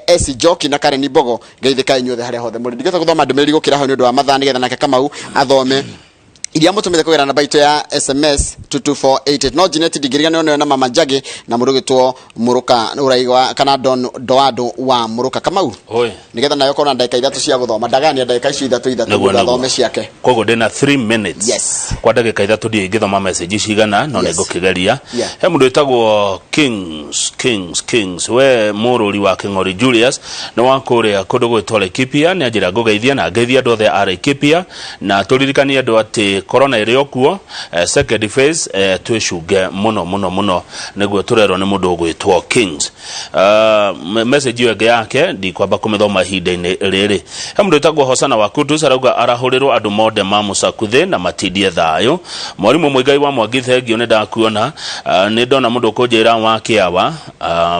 Esi Njoki na Karen Mbogo, geithĩka inyuothe harĩa hothe mũrĩ. Ndigĩte gũthoma ndũmĩrĩri gũkĩra hau nĩ ũndũ wa mathaa, nĩgetha nake Kamau athome iria mũtũmĩte kũgerera namba itũ ya SMS 22488. No Janet ndingĩriganĩrwo nĩwe na Mama Njagi na mũndũ ũgĩtwo Mũrũka ũraigwa kana Don Doado wa Mũrũka. Kamau, Oi. nĩgetha nayo ũkorwo na ndagĩka 3 cia gũthoma, ndagania ndagĩka icio ithatũ ithatũ Nĩguo, mũndũ athome nĩguo. ciake. Koguo ndĩna 3 minutes. Yes. Kwa ndagĩka 3 ndiĩ ingĩthoma message cigana, no nĩngũkĩgeria. He mũndũ wĩtagwo Kings Kings Kings, we mũrũri wa Kĩng'ori Julius, nĩ wa kũrĩa kũndũ gwĩtwo Laikipia. Nĩ anjĩra ngũgeithia na ngeithia andũ othe a Laikipia, na tũririkanie andũ atĩ corona ĩrĩ o kuo, second phase, twĩcunge mũno mũno mũno, nĩguo tũrerwo nĩ mũndũ ũgwĩtwo Kings. Message ĩyo ĩngĩ yake ndikwamba kũmĩthoma ihinda-inĩ rĩrĩ. He mũndũ wĩtagwo Hosana wa Kutus arauga arahũrĩrwo andũ monde ma mũcakuthĩ na matindie thayũ. Mwarimũ Mũigai wa Mwangi, thengio, nĩ ndakuona. Nĩ ndona mũndũ ũkũnjĩra wa kĩawa,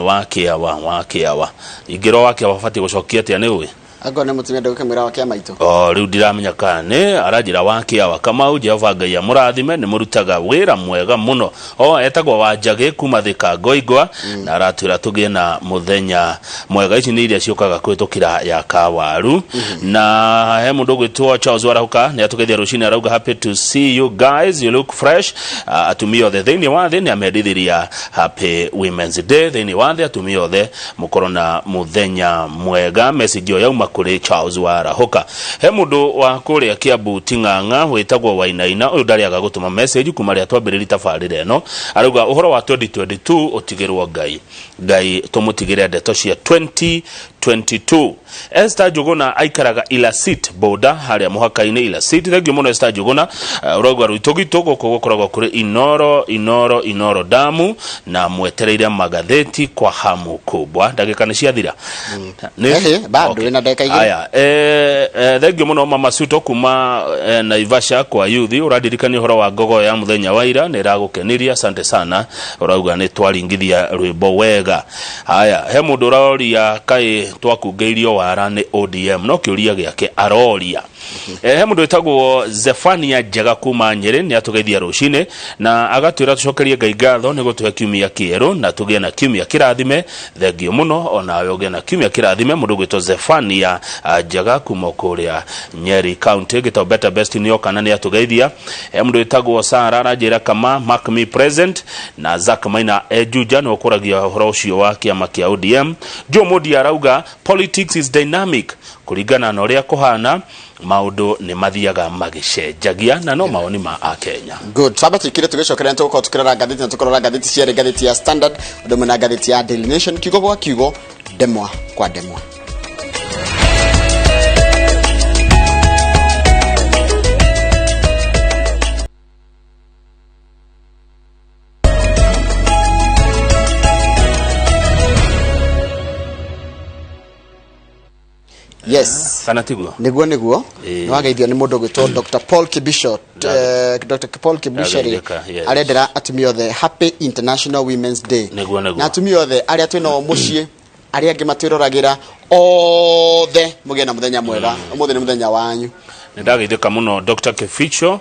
wa kĩawa, wa kĩawa, ingĩrwo wa kĩawa batiĩ gũcokia atĩa? Nĩ ũĩ? Angorwo nĩ mũtumia, ndũgũkĩmwĩra wa kĩama itũ. O rĩu ndiramenya kana nĩ aranjĩra wa kĩawa. Kamau, Jehova Ngai amũrathime, nĩ mũrutaga wĩra mwega mũno. O etagwo Wanjagĩ kuma Thika Ngoingwa, na aratwĩra tũgĩe na mũthenya mwega. Ici nĩ iria ciũkaga kũhĩtũkĩra ya kawaru. Na he mũndũ ũgwĩtwo Charles Warahũka nĩ atũgeithia rũcinĩ, arauga happy to see you guys, you look fresh. Atumia othe thĩinĩ wa thĩ nĩ amendithiria happy Women's Day. Thĩinĩ wa thĩ atumia othe mũkorwo na mũthenya mwega. Message ĩyo yauma kũrĩ Charles Warahũka. He mũndũ wa kũrĩa Kiambu Ting'ang'a wĩtagwo Wainaina, ũyũ ndarĩaga gũtũma message kuma rĩrĩa twambĩrĩria tabarĩra ĩno. Arauga ũhoro wa 2022 ũtigĩrwo Ngai, Ngai tũmũtigĩre ndeto cia 2022. Esther Njuguna aikaraga Ilasit boda harĩa mũhaka-inĩ Ilasit. Thengiũ mũno Esther Njuguna. Ũrauga rwitũ gitũ gũkũ gũkoragwo kũrĩ Inoro Inoro Inoro damu, na mwetereire magathĩti kwa hamu kubwa. Ndagĩka nĩ ciathira. Ehe, bado wĩna ndagĩka 2. Aya, thengiũ mũno Mama Suto kuma Naivasha kwa yuthi, ũrandirikania ũhoro wa ngogo ya mũthenya wa ira, nĩ ĩragũkenirie, asante sana. Ũrauga nĩ twaringithia rwĩmbo wega. Haya, he mũndũ ũroria kaĩ twakungĩirio wara nĩ ODM, no kĩũria gĩake aroria. He mũndũ wĩtagwo Zefania Njega kuma Nyĩrĩ nĩ atũgeithia rũcinĩ na agatwĩra tũcokerie Ngai ngatho nĩ gũtũhe kiumia kĩerũ na tũgĩe na kiumia kĩrathime. Thengio mũno, onawe ũgĩe na kiumia kĩrathime. Mũndũ ũgwĩtwo Zefania Njega kuma kũrĩa Nyeri County. Gĩtao Better Best nĩ oka na nĩ atũgeithia. He mũndũ wĩtagwo Sara aranjĩra kama mark me present, na Zack Maina Ejuja nĩ ũkũragia ũhoro ũcio wa kĩama kĩa ODM. Joe Modi arauga politics is dynamic, kũringana na ũrĩa kũhana maũndũ nĩ mathiaga magĩcenjagia, na no mawoni ma Akenya. Good. Twamba tuikire tũgĩcokeria, nĩ tũgũkorwo tũkĩrora ngathĩti, na tũkũrora ngathĩti cierĩ, ngathĩti ya Standard ũndũ ũmwe na ngathĩti ya Daily Nation, kiugo gwa kiugo, ndemwa kwa ndemwa. Yes. Kana tiguo? Niguo, niguo. Nĩ wageithio nĩ mũndũ ũgwĩtwo Dr Paul Kibisho. Dr Paul Kibisho rĩ, Ndageithĩka, yes. arendera atumia othe happy International Women's Day. Nĩguo, nĩguo. Na atumia othe arĩa twĩ nao mũciĩ, arĩa angĩ matwĩroragĩra othe, mũgĩe na mũthenya mwega. Ũmũthĩ nĩ mũthenya wanyu. Nĩ ndageithĩka mũno Dr Kificho,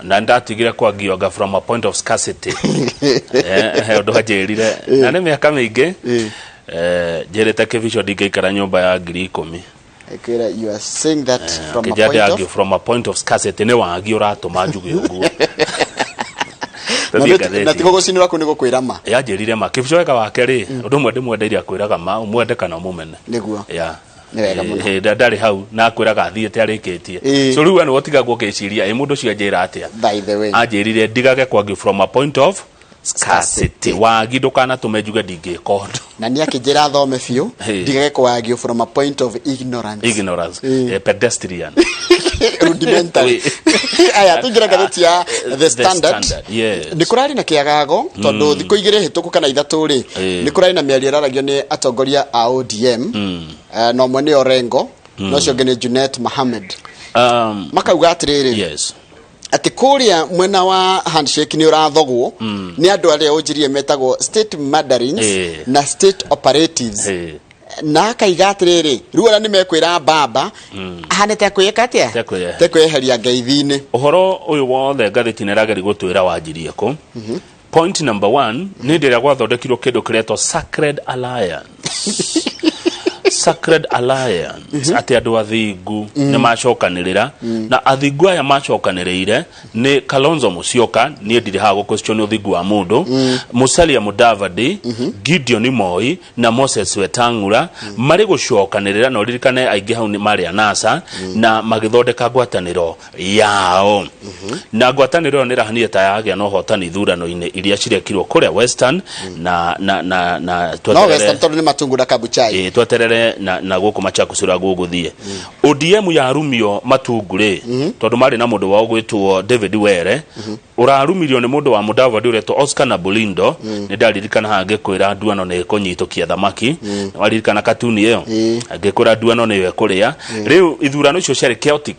na ndatigire kwangionga from a point of scarcity. He ũndũ anjĩrire na nĩ mĩaka mĩingĩ, njĩrĩte Kificho ndingĩikara nyũmba ya 10,000. Ĩkwĩra you are saying that from a Kĩnja point ndĩragio of from a point of scarcity, nĩ wagi ũratũma njuge ũguo. Na Tũthiĩ na ngathĩti. tigo gũcinĩrwo kũu nĩ gũkwĩra ma. Yanjĩrire ma Kibicho wega wake rĩ, ũndũ ũmwe ndĩmwendeire, akwĩraga ma, ũmwende kana ũmũmene. Nĩguo. Ya. Nĩ wega mũno. Ndarĩ hau na akwĩraga athiĩte arĩkĩtie. So rĩu we nĩwe ũtigagwo ũkĩciria ĩ mũndũ ũcio anjĩra atĩa. By the way, anjĩrire ndigage kwangi from a point of scarcity, wagi ndũkanatũme njuge ndingĩka ũndũ. Na nĩ akĩnjĩra thome biũ, Ĩĩ. ndigage kwagio from a point of ignorance. Ignorance. Pedestrian. Rudimentary. Aya, tũingĩre ngathĩti ya The Standard. Yes. Nĩ kũrarĩ na kĩagago tondũ thikũ igĩrĩ hĩtũku kana ithatũ rĩ, nĩ kũrarĩ na mĩario ĩraragio nĩ atongoria a ODM. Na ũmwe nĩ Orengo na ũcio ũngĩ nĩ Junet Mohamed. Makauga atĩrĩrĩ, atĩ kũrĩa mwena wa handshake nĩ ũrathogwo nĩ andũ arĩa ũnjirie metagwo state mandarins na state operatives. Na akaiga atĩrĩrĩ, rĩu arĩa nĩ mekwĩra baba ahane tekwĩka atĩa, tekweheria ngeithi-inĩ. Ũhoro ũyũ wothe ngathĩti nĩ ĩrageria gũtwĩra wanjirie kũ. Point number one nĩ hĩndĩ ĩrĩa gwathondekirwo kĩndũ kĩretwo Sacred Alliance, Sacred Alliance, atĩ andũ athingu nĩ macokanĩrĩra. Na athingu aya macokanĩrĩire nĩ Kalonzo Musyoka, niĩ ndirĩ haha gũ-question ũthingu wa mũndũ, Musalia Mudavadi, Gideon Moi na Moses Wetang'ula. Marĩ gũcokanĩrĩra na ũririkane aingĩ hau nĩ marĩ anasa na magĩthondeka ngwatanĩro yao, na ngwatanĩro ĩyo nĩ ĩrahanire ta yagĩa na ũhotani ithurano-inĩ iria cirekirwo kũrĩa Western na no tweterere. Western tondũ nĩ Matungu na Kabuchai. Ĩĩ, tweterere na gũkũ Machakos ũrĩa gũgũthiĩ. ODM yarumio Matungu rĩ, tondũ marĩ na mũndũ wao gwĩtwo David Were ũrarumirio nĩ mũndũ wa Mudavadi ũretwo Oscar Nabulindo. Nĩ ndaririkana haha ngĩkwĩra nduano nĩ ĩkũnyitũkia thamaki. Waririkana katuni ĩyo ngĩkwĩra nduano nĩyo ĩkũrĩa? Rĩu ithurano icio ciarĩ chaotic,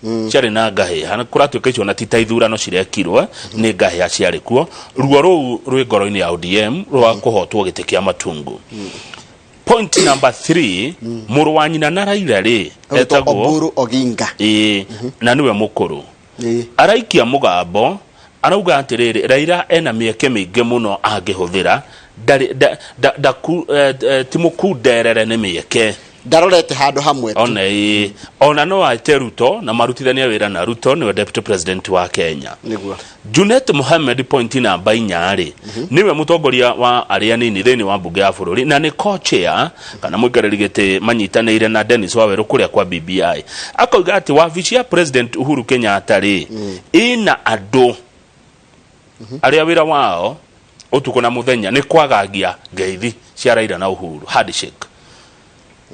ciarĩ na ngahĩha. Kũratuĩka icio na ti ta ithurano cirekirwo, nĩ ngahĩha ciarĩ kuo. Ruo rũu rwĩ ngoro-inĩ ya ODM rwa kũhotwo gĩtĩ kĩa Matungu. Point number 3, mũrũ wa nyina na Raila rĩ, Ũgwĩtwo etagwo Oburu Oginga. Ĩĩ, na nĩwe mũkũrũ. Araikia mũgambo arauga atĩrĩrĩ, Raila ena mĩeke mĩingĩ mũno angĩhũthĩra, ndarĩ ti mũkunderere nĩ mĩeke. Ndarorete handũ hamwe tu. Ona ĩĩ, ona no ate Ruto na marutithanie wĩra na Ruto, nĩwe deputy president wa Kenya. Junet Mohamed, point namba 4 rĩ, nĩwe mũtongoria wa arĩa anini thĩinĩ wa mbunge ya bũrũri na nĩ co-chair kana mũikarĩri gĩtĩ manyitanĩire na Dennis Wawerũ kũrĩa kwa BBI. Akoiga atĩ wabici ya President Uhuru Kenyatta rĩ, ĩna andũ arĩa wĩra wao ũtukũ na mũthenya nĩ kwagagia ngeithi cia Raila na Uhuru handshake.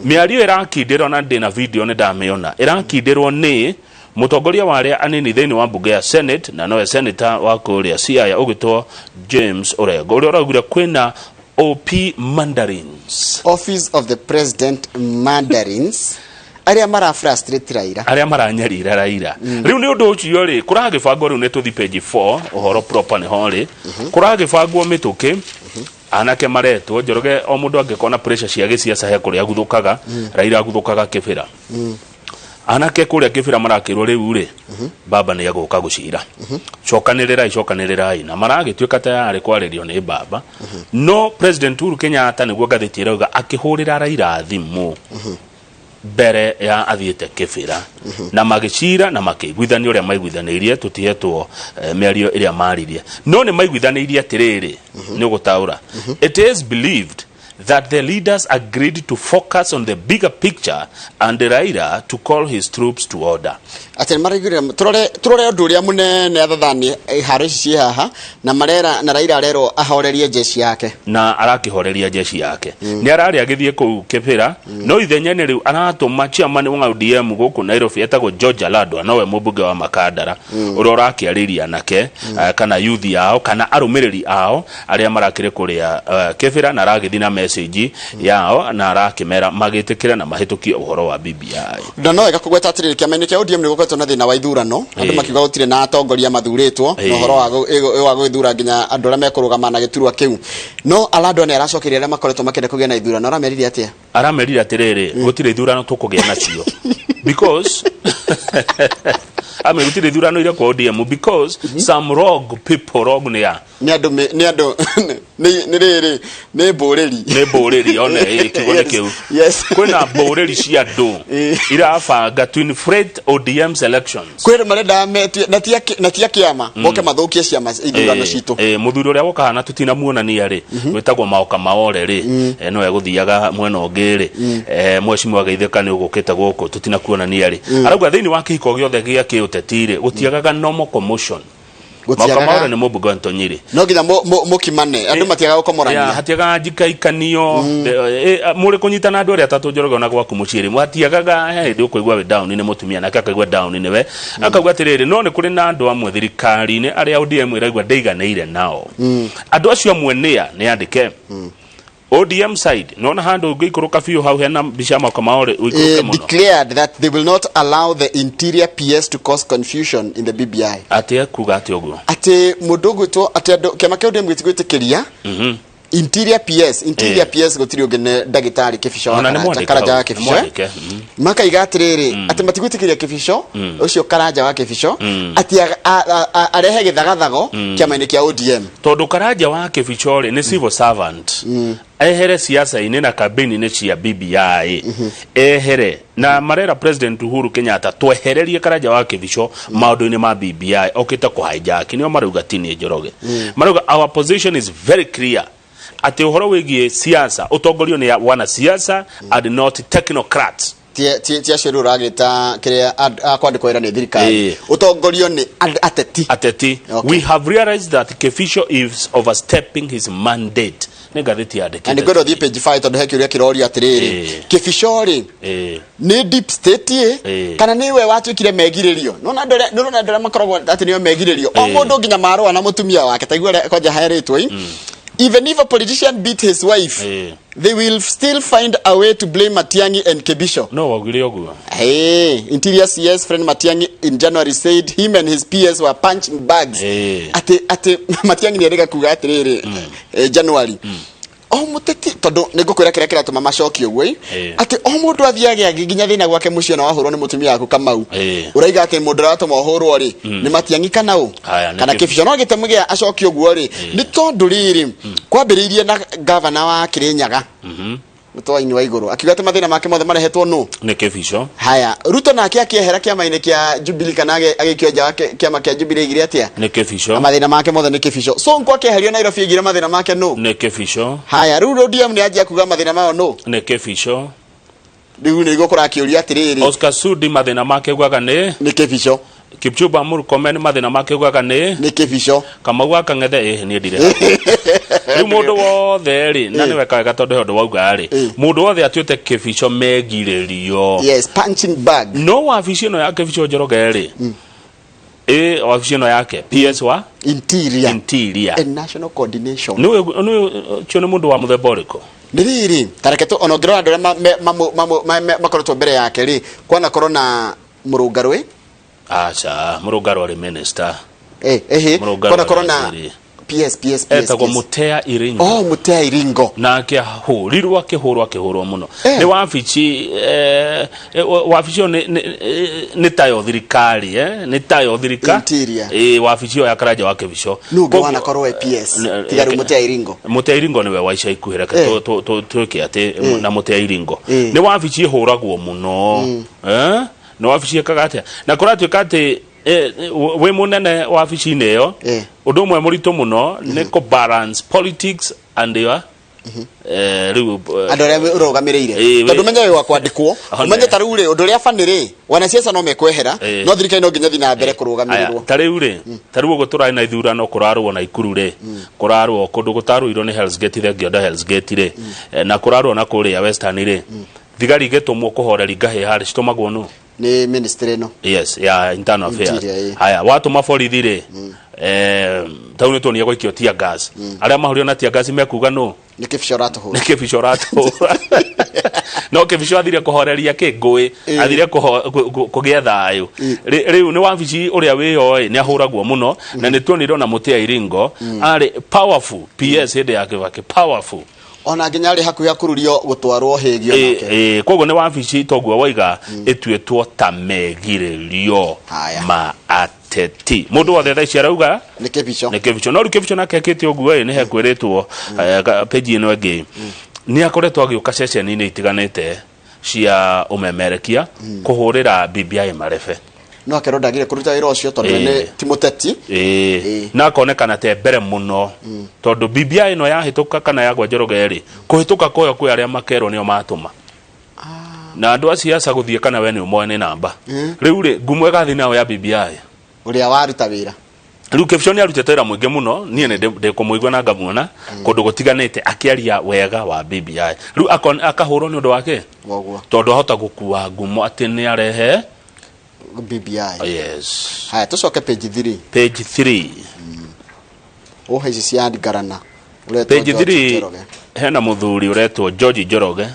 Mĩario ĩrakindĩrwo na ndĩna video nĩ ndamĩona ĩrakindĩrwo nĩ mũtongoria wa arĩa anini thĩinĩ wa mbunge ya Senate na nowe senator wa kũrĩa Siaya ũgĩtwo James Orengo, ũrĩa ũraugire kwĩna OP Mandarins. Office of the President Mandarins arĩa mara frustrate Raila. Arĩa maranyarira Raila. Rĩu nĩ ũndũ ũcio rĩ, kũragĩbangwo rĩu nĩ tũthi page 4, ũhoro proper nĩho rĩ kũragĩbangwo mĩtũkĩ. Anake maretwo Njoroge, o mũndũ angĩkorwo na pressure cia gĩciaca he kũrĩa aguthũkaga. Raila aguthũkaga Kĩbĩra. Anake kũrĩa Kĩbĩra marakĩrwo rĩu rĩ, baba nĩ egũka gũcira, cokanĩrĩrai, cokanĩrĩrai, na maragĩtuĩka tayarĩ kwarĩrio nĩ baba. No President Uhuru Kenyatta, nĩguo ngathĩti ĩrauga, akĩhũrĩra Raila thimũ mbere ya athiĩte Kĩbĩra na magĩcira na makĩiguithania ũrĩa maiguithanĩirie. Tũtihetwo mĩario ĩrĩa maririe, no nĩ maiguithanĩirie atĩrĩrĩ, nĩ ũgũtaũra, "It is believed that the leaders agreed to focus on the bigger picture and Raila to call his troops to order." Atĩ nĩ maraiguire tũrore tũrore ũndũ ũrĩa mũnene athathani haro ici ciĩ haha na marera na Raila arerwo ahorerie jeshi yake. Na arakĩhoreria jeshi yake. Nĩ ararĩ agĩthiĩ kũu Kĩbĩra, no ithenya-inĩ rĩu aratũma chairman wa ODM gũkũ Nairobi etagwo George Aladwa, nowe mũmbunge wa Makandara, ũrĩa ũrakĩarĩria anake kana youth yao kana arũmĩrĩri ao arĩa marakĩrĩ kũrĩa Kĩbĩra, na aragĩthiĩ na message yao na arakĩmera magĩtĩkĩre na mahĩtũkie ũhoro wa BBI. Na no wega kũgweta atĩrĩrĩ, kĩama-inĩ kĩa ODM nĩ gũkoretwo na thĩna wa ithurano, andũ makiuga gũtirĩ na atongoria mathurĩtwo na ũhoro wa gũgĩthura nginya andũ arĩa mekũrũgama na gĩturwa kĩu. No Aladwa nĩ aracokeria arĩa makoretwo makĩenda kũgĩa na ithurano. Aramerire atĩa? Aramerire atĩrĩrĩ, gũtirĩ ithurano tũkũgĩa nacio because ame gũtirĩ ithurano irekwo ODM because some rogue people, rogue nĩ ya Nĩ andũ nĩ andũ nĩ rĩrĩ nĩ mbũrĩri. Nĩ mbũrĩri one ĩ kiugo nĩ kĩu. Kwĩna mbũrĩri cia andũ irabanga to inflate ODM's elections. Kwĩ marenda na ti a kĩama moke mathũkie ciama ithurano citũ. Mũthuri ũrĩa woka hana tũtinamuonania rĩ, wĩtagwo Maoka Maore rĩ, no egũthiaga mwena ũngĩ rĩ, mheshimiwa geithĩka nĩ ũgũkĩte gũkũ tũtinakuonania rĩ, arauga thĩinĩ wa kĩhiko gĩothe gĩa kĩũteti rĩ, gũtiagaga normal commotion. Gũtiagaga- Mauka maũrĩ nĩ mũmbunge wa Ntonyiri. No nginya mũkimane andũ matiagaga Ya, gũkomorania. hatiagaga njikaikanio. Mũrĩ kũnyitana andũ arĩa atatũ Njoroge ona gwaku mũciĩ rĩ hatiagaga he hĩndĩ ũkũigua wĩ down nĩ mũtumia nake akaigua down nĩwe akauga atĩrĩrĩ no nĩ kũrĩ na andũ amwe thirikari-inĩ arĩa ODM ĩraigua ndĩiganĩire nao. Andũ acio amwe nĩa nĩ andĩke ODM side nona handũ ũngĩikũrũka biũ hau hena mbica ya mauka maũrĩ ũikũrũke mũno. Declared that they will not allow the interior PS to cause confusion in the BBI. Atĩ ekuga atĩ ũguo. Atĩ mũndũ ũgwĩtwo atĩ andũ kĩama kĩa ODM gĩtigwĩtĩkĩria interior PS, interior PS gũtirĩ ũngĩ nĩ ndagĩtarĩ Kĩbico wa Ona nĩ Karanja, mwandĩke Karanja hau, wa nĩ Kĩbico, eh? mwandĩke. Makaiga atĩrĩrĩ atĩ matigwĩtĩkĩria Kĩbico ũcio Karanja wa Kĩbico atĩ arehe gĩthagathago kĩama-inĩ kĩa ODM. Tondũ Karanja wa Kĩbico rĩ nĩ civil servant ehere siasa-inĩ na campaign-inĩ cia BBI ehere na marera President Uhuru Kenyatta twehererie Karanja wa Kĩbico maũndũ-inĩ ma BBI okĩte kũ hijack nĩo marauga tini Njoroge. Marauga our position is very clear atĩ ũhoro wĩgiĩ siasa ũtongorio nĩ wanasiasa and not technocrats. Ti acio rĩu ũragĩta kĩrĩa a kwandĩkwo wĩra nĩ thirikari. Ũtongorio nĩ ateti. Ateti. Okay. We have realized that Kĩbico is overstepping his mandate. Nĩ ngathĩti Na yandĩkĩte. nĩ ngwenda ũthiĩ page 5 tondũ he kĩũria kĩrorio atĩrĩrĩ Kĩbico rĩ nĩ deep state ĩ kana nĩ we watuĩkire megirĩrio. Nĩwona andũ arĩa nĩũrona andũ arĩa makoragwo atĩ nĩo megirĩrio o mũndũ nginya marũa na mũtumia wake taigua ũrĩa kwanja herĩtwo ĩ even if a politician beat his wife they will still find a way to blame Matiang'i and Kibisho. No waugire ũguo. Hey, Interior CS Fred Matiang'i in January said him and his PS were punching bags. Atĩ atĩ Matiang'i nĩerĩga kuga atĩrĩrĩ January. O mũteti tondũ nĩ ngũkwĩra kĩrĩa kĩratũma macokie ũguo ĩ atĩ o mũndũ athiage nginya thĩna gwake mũciĩ ona wahũrwo nĩ mũtumia waku Kamau. Ũraiga atĩ mũndũ ũrĩa watũma ũhũrwo rĩ nĩ Matiang'i kana ũ Haya, nĩ kana Kĩbico. Kĩbico no gĩtũmi gĩa acokie ũguo rĩ nĩ tondũ rĩrĩ kwambĩrĩirie na gavana wa Kĩrĩnyaga mũtwaini wa igũrũ akiuga atĩ mathĩna make mothe marehetwo nũ. Nĩ Kĩbico. Haya, Ruto nake akĩehera kĩama-inĩ kĩa Jubilee kana agĩikio nja wa kĩama kĩa Jubilee aigire atĩa? Nĩ Kĩbico. Na mathĩna make mothe nĩ Kĩbico. Sonko akĩeherio Nairobi aigire mathĩna make nũ? Nĩ Kĩbico. Haya, rĩu ODM nĩ anjia kuga mathĩna mayo nũ? Nĩ Kĩbico. Rĩu nĩguo kũrakĩũria atĩrĩrĩ. Oscar Sudi mathĩna make augaga nĩ? Nĩ Kĩbico. Kipchumba Murkomen mathĩna make augaga nĩ? Nĩ Kĩbico. Kamau wa Kang'ethe ĩhĩ niĩ ndirĩ hau. Rĩu mũndũ wothe rĩ na nĩ weka wega tondũ he ũndũ wauga rĩ mũndũ wothe atuĩte Kĩbico megirĩrio. Yes, punching bag. No wabici ĩno ya Kĩbico Njoroge rĩ ĩ wabici ĩno yake PS wa Interior. Interior. And national coordination. Nĩ ũcio nĩ mũndũ wa mũthemba ũrĩkũ? Nĩ rĩrĩ tareke tu ona ũngĩrora andũ arĩa makoretwo mbere yake rĩ kwanakorwo na Mũrũngarwe. Aca, Mũrũngarwe arĩ minister. Ehe, Mũrũngarwe kwanakorwo na arĩ PS PS PS. Etagwo PS. Mutea Iringo. Oh, Mutea Iringo. Nake ahũrirwo akĩhũrwo akĩhũrwo mũno. Nĩ wabici wabici ĩyo nĩ tayo thirikari nĩ tayo thirikari. Interior. Wabici ĩyo ya Karanja wa Kĩbico. Nũ ũngĩ wanakorwo e PS tiga rĩu Mutea Iringo? Mutea Iringo nĩwe wa ica ikuhĩ reke twĩke atĩ na Mutea Iringo. Nĩ wabici ĩhũragwo mũno. Nĩ wabici ĩkaga atĩa? Na kũratuĩka atĩ wĩ mũnene wabici-inĩ ĩyo ũndũ ũmwe mũritũ mũno nĩ kũ balance politics and your rĩu andũ arĩa ũrũgamĩrĩire tondũ ũmenye wĩ wa kwandĩkwo ũmenye ta rĩu rĩ ũndũ ũrĩa bani rĩ wanasiasa no mekwehera no thirikari no nginya thiĩ na mbere kũrũgamĩrĩrwo. Aya, ta rĩu rĩ ta rĩu ũguo tũrarĩ na ithurano kũrarũo na Ikuru rĩ kũrarũo kũndũ gũtarũirwo nĩ Hell's Gate thengia nda Hell's Gate rĩ na kũrarũo na kũrĩa Western rĩ thigari igĩtũmwo kũhoreri ngahĩha rĩ citũmagwo nũ? Nĩ ministry ĩno. Yes, ya internal affairs. Interior, Haya, watũma borithi rĩ tau nĩ tuonire gwaikio tear gas arĩa mahurio na tear gas mekuga nũ? Nĩ Kĩbico ũratũhũra. Nĩ Kĩbico ũratũhũra. No Kĩbico athire kũhoreria kĩ ngũĩ athire kũgĩa thayũ. Rĩu nĩ wabici ũrĩa wĩyoĩ nĩ ahũragwo mũno na nĩ tuonire ona Mutea Iringo arĩ powerful PS hĩndĩ ya Kibaki powerful. Ona nginya arĩ hakuhĩ akururio gũtwarwo hĩgio nake. Koguo nĩ wabici toguo waiga ĩtuĩtwo ta megirĩrio ma ateti mũndũ wothe thaa ici arauga nĩ Kĩbico. Nĩ Kĩbico. No rĩu Kĩbico nake ekĩte ũguo ĩ nĩ hekwĩrĩtwo page ĩno ĩngĩ nĩ akoretwo agĩũka ceceni-inĩ itiganĩte cia ũmemerekia kũhũrĩra BBI marebe. No akerwo ndagire kũruta wĩra ũcio tondũ nĩ ti mũteti. Na akonekana te mbere mũno tondũ BBI ĩno yahĩtũka kana yagwa Njoroge rĩ kũhĩtũka kwayo kwĩ arĩa makerwo nĩo matũma na andũ a siasa gũthiĩ kana we nĩ ũmoe nĩ namba. Rĩu rĩ ngumo ĩgathiĩ nayo ya BBI ũrĩa waruta wĩra. Rĩu Kipchon nĩ arutĩte wĩra mũingĩ mũno, niĩ nĩ ndĩ kũmũigua na ngamuona kũndũ gũtiganĩte akĩaria wega wa BBI. Rĩu akahũrwo nĩ ũndũ wake Woguo. Tondũ ahota gũkua ngumo atĩ nĩ arehe BBI. Yes. Haya, tucoke page 3. Page 3. Ũhe ici cia ngarana. Ũretwo Page George 3. Njoroge. Hena mũthuri ũretwo George Njoroge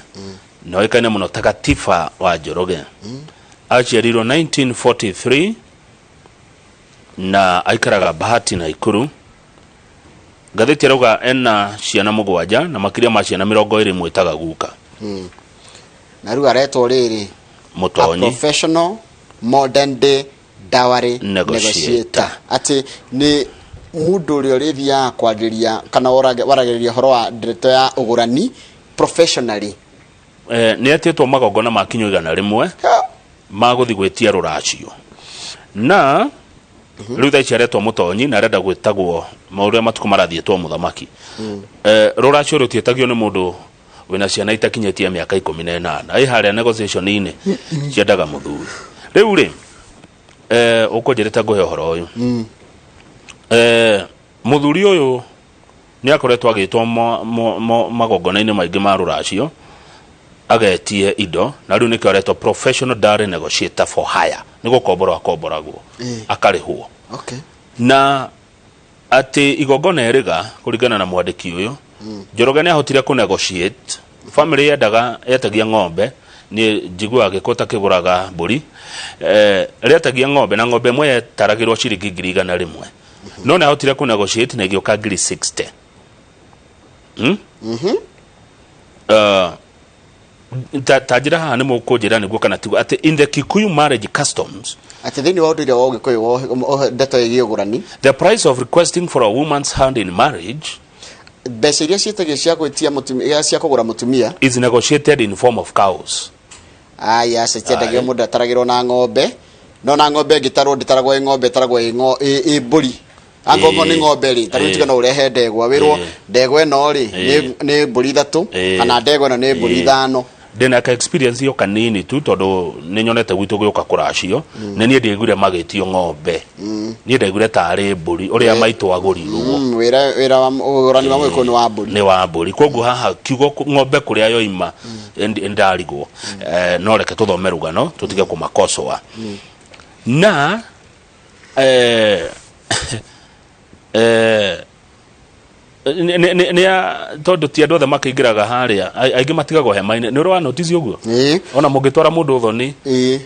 na oĩkaine mũno ta Gatiba wa Njoroge. Aciarirwo 1943 na aikaraga Bahati Naikuru. Ngathĩti ĩrauga ena ciana mũgwanja na makĩria ma ciana 20 mwĩtaga guka. Na rĩu aretwo rĩrĩ a Mũtonyi. Professional modern day dowry Negotiator. negotiator, atĩ nĩ mũndũ ũrĩa ũrĩthiaga kwarĩria kana waragĩrĩria ũhoro wa ndeto ya ũgũrani professionally. Nĩ etĩtwo magongona ma kinyo 100 ma gũthiĩ gwĩtia rũracio, na rĩu thaa ici aretwo mũtonyi na arenda gwĩtagwo ma ũrĩa matukũ marathiĩ two mũthamaki. Rũracio rũtiĩtagio nĩ mũndũ wĩna ciana itakinyĩtie mĩaka 18. Ĩ harĩa negotiation-inĩ ciendaga mũthuri. Rĩu rĩ, ũkũnjĩrĩte ngũhe ũhoro ũyũ. Mũthuri ũyũ nĩ akoretwo agĩtwo magongona-inĩ maingĩ ma rũracio agetie indo, na rĩu nĩkĩo aretwo professional dowry negotiator for hire, nĩ gũkomborwo akomboragwo akarĩhwo. Na atĩ igongona ĩrĩga kũringana na mwandĩki ũyũ, Njoroge nĩ ahotire kũ negotiate. Family yendaga, yetagia ng'ombe, niĩ njiguaga gĩkũ ta kĩgũraga mbũri, rĩetagia ng'ombe, na ng'ombe ĩmwe yetaragĩrwo ciringi 100,000, no nĩ ahotire kũ negotiate na ĩgĩũka 60,000. Ta njĩra haha nĩ mũkũnjĩra nĩguo kana tiguo, atĩ in the Kikuyu marriage customs, atĩ thĩinĩ wa ũndũire wa Ũgĩkũyũ wa ndeto ĩgiĩ ũgũrani, the price of requesting for a woman's hand in marriage, mbeca iria ciĩtagio cia gwĩtia mũtumia, cia kũgũra mũtumia, is negotiated in form of cows. Aya, citiendagio. Aye. Mũndũ ataragĩrwo na ng'ombe, no na ng'ombe ĩngĩtarwo ndĩtaragwo ĩ ng'ombe, ĩtaragwo ĩ mbũri. Angorwo nĩ ng'ombe rĩ, tarĩu tuge no ũrehe ndegwa, wĩrwo ndegwa ĩno rĩ nĩ mbũri ithatũ kana ndegwa ĩno nĩ mbũri ithano. Ndĩna ka experience yo kanini tu, tondũ nĩ nyonete gwitũ gĩũka kũracio. Nĩ niĩ ndiaiguire magĩtio ng'ombe, niĩ ndaiguire tarĩ mbũri ũrĩa maitũ agũrirwo. Wĩra wa ũgũrani wa Mũgĩkũyũ nĩ wa mbũri. Nĩ wa mbũri, koguo haha kiugo ng'ombe kũrĩa yoima ndarigwo. No reke tũthome rũgano tũtige kũmakocoa na nĩ tondũ ti andũ othe makĩingĩraga harĩa. Aingĩ matigagwo hema-inĩ, nĩ ũrĩ wa notice ũguo? Ona mũngĩtwara mũndũ ũthoni,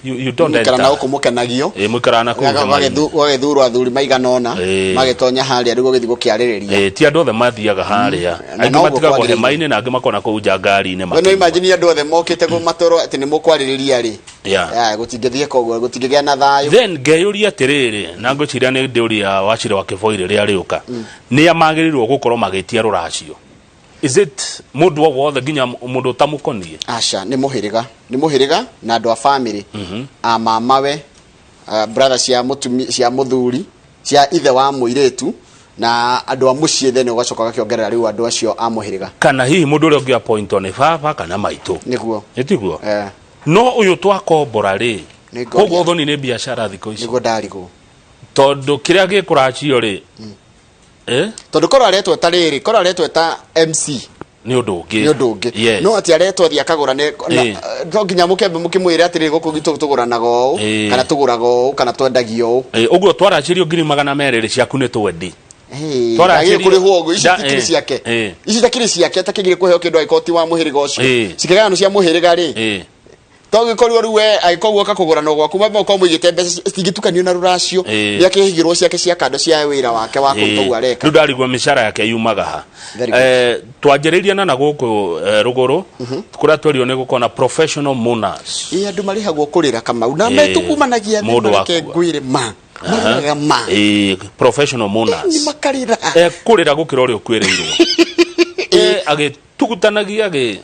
you don't Mũikara na enter. gũkũ mũkenagio. Ĩĩ, mũikaraga na kũu hema-inĩ. Gwagĩthurwo athuri maigana ũna magĩtonya harĩa rĩu gũgĩthiĩ gũkĩarĩrĩria. Ĩĩ, ti andũ othe mathiaga harĩa. Na Aingĩ noguo matigagwo kwagĩrĩire. hema-inĩ na angĩ makona kũu nja ngari-inĩ We no makĩnyua. imagine andũ othe mokĩte matũrwo atĩ nĩ mũkwarĩrĩria rĩ. Ya, gũtingĩthiĩ koguo, gũtingĩgĩa na thayũ. Then ngeyũria atĩrĩrĩ, na ngwĩciria nĩ ndĩũria Wachira wa Kĩboi rĩrĩa arĩũka, nĩa magĩrĩirwo gũkorwo magĩtia rũracio? Is it mũndũ o wothe, nginya mũndũ ũtamũkoniĩ? Aca, nĩ mũhĩrĩga, nĩ mũhĩrĩga na andũ a family a mamawe, a brother cia mũtumi, cia mũthuri, cia ithe wa mũirĩtu, na andũ a mũciĩ, then ũgacoka ũgakĩongerera rĩu andũ acio a mũhĩrĩga. Kana hihi mũndũ ũrĩa ũngĩ appointwo nĩ baba kana maitũ? Nĩguo. Ĩtiguo? Eh. No ũyũ twakombora rĩ, Nĩ ngoria. Koguo ũthoni nĩ biacara thikũ ici. Nĩguo ndarigwo. Tondũ kĩrĩa gĩkũracio rĩ, Tondũ korwo aretwo ta rĩrĩ, korwo aretwo ta MC, nĩ ũndũ ũngĩ. Nĩ ũndũ ũngĩ. No atĩ aretwo athiĩ akagũra nĩ no nginya mũkĩambe mũkĩmwĩre atĩrĩrĩ, gũkũ gwitũ tũgũranaga ũũ kana tũgũraga ũũ kana twendagia ũũ. Ũguo twaracĩrio 200,000 rĩ, ciaku nĩ twendi. Agĩrĩire kũrĩhwo ũguo, ici itikĩrĩ ciake, ici itakĩrĩ ciake, atakĩgire kũheo kĩndũ angĩkorwo ti wa mũhĩrĩga ũcio. Cikĩgayano cia mũhĩrĩga rĩ, to gĩkorirwo rĩu we angĩkorwo guoka kũgũrana gwaku mambe ũkorwo mũigĩte mbeca citingĩtukanio na rũracio. Nĩ akĩhigĩrwo ciake cia kando cia wĩra wake wa kũruta ũguo areka. Rĩu ndarigwo mĩcara yake yumaga ha. Very good. Twanjĩrĩirie na gũkũ rũgũrũ kũrĩa twerirwo nĩ gũkorwo na professional mourners. Ĩ, andũ marĩhagwo kũrĩra, Kamau, na metukumanagia thĩ. Mũndũ mareke wakua. ngwĩre ma marĩraga ma. Professional mourners. Nĩ makarĩra. Kũrĩra gũkĩra ũrĩa ũkuĩrĩirwo, agĩtugutanagia agĩ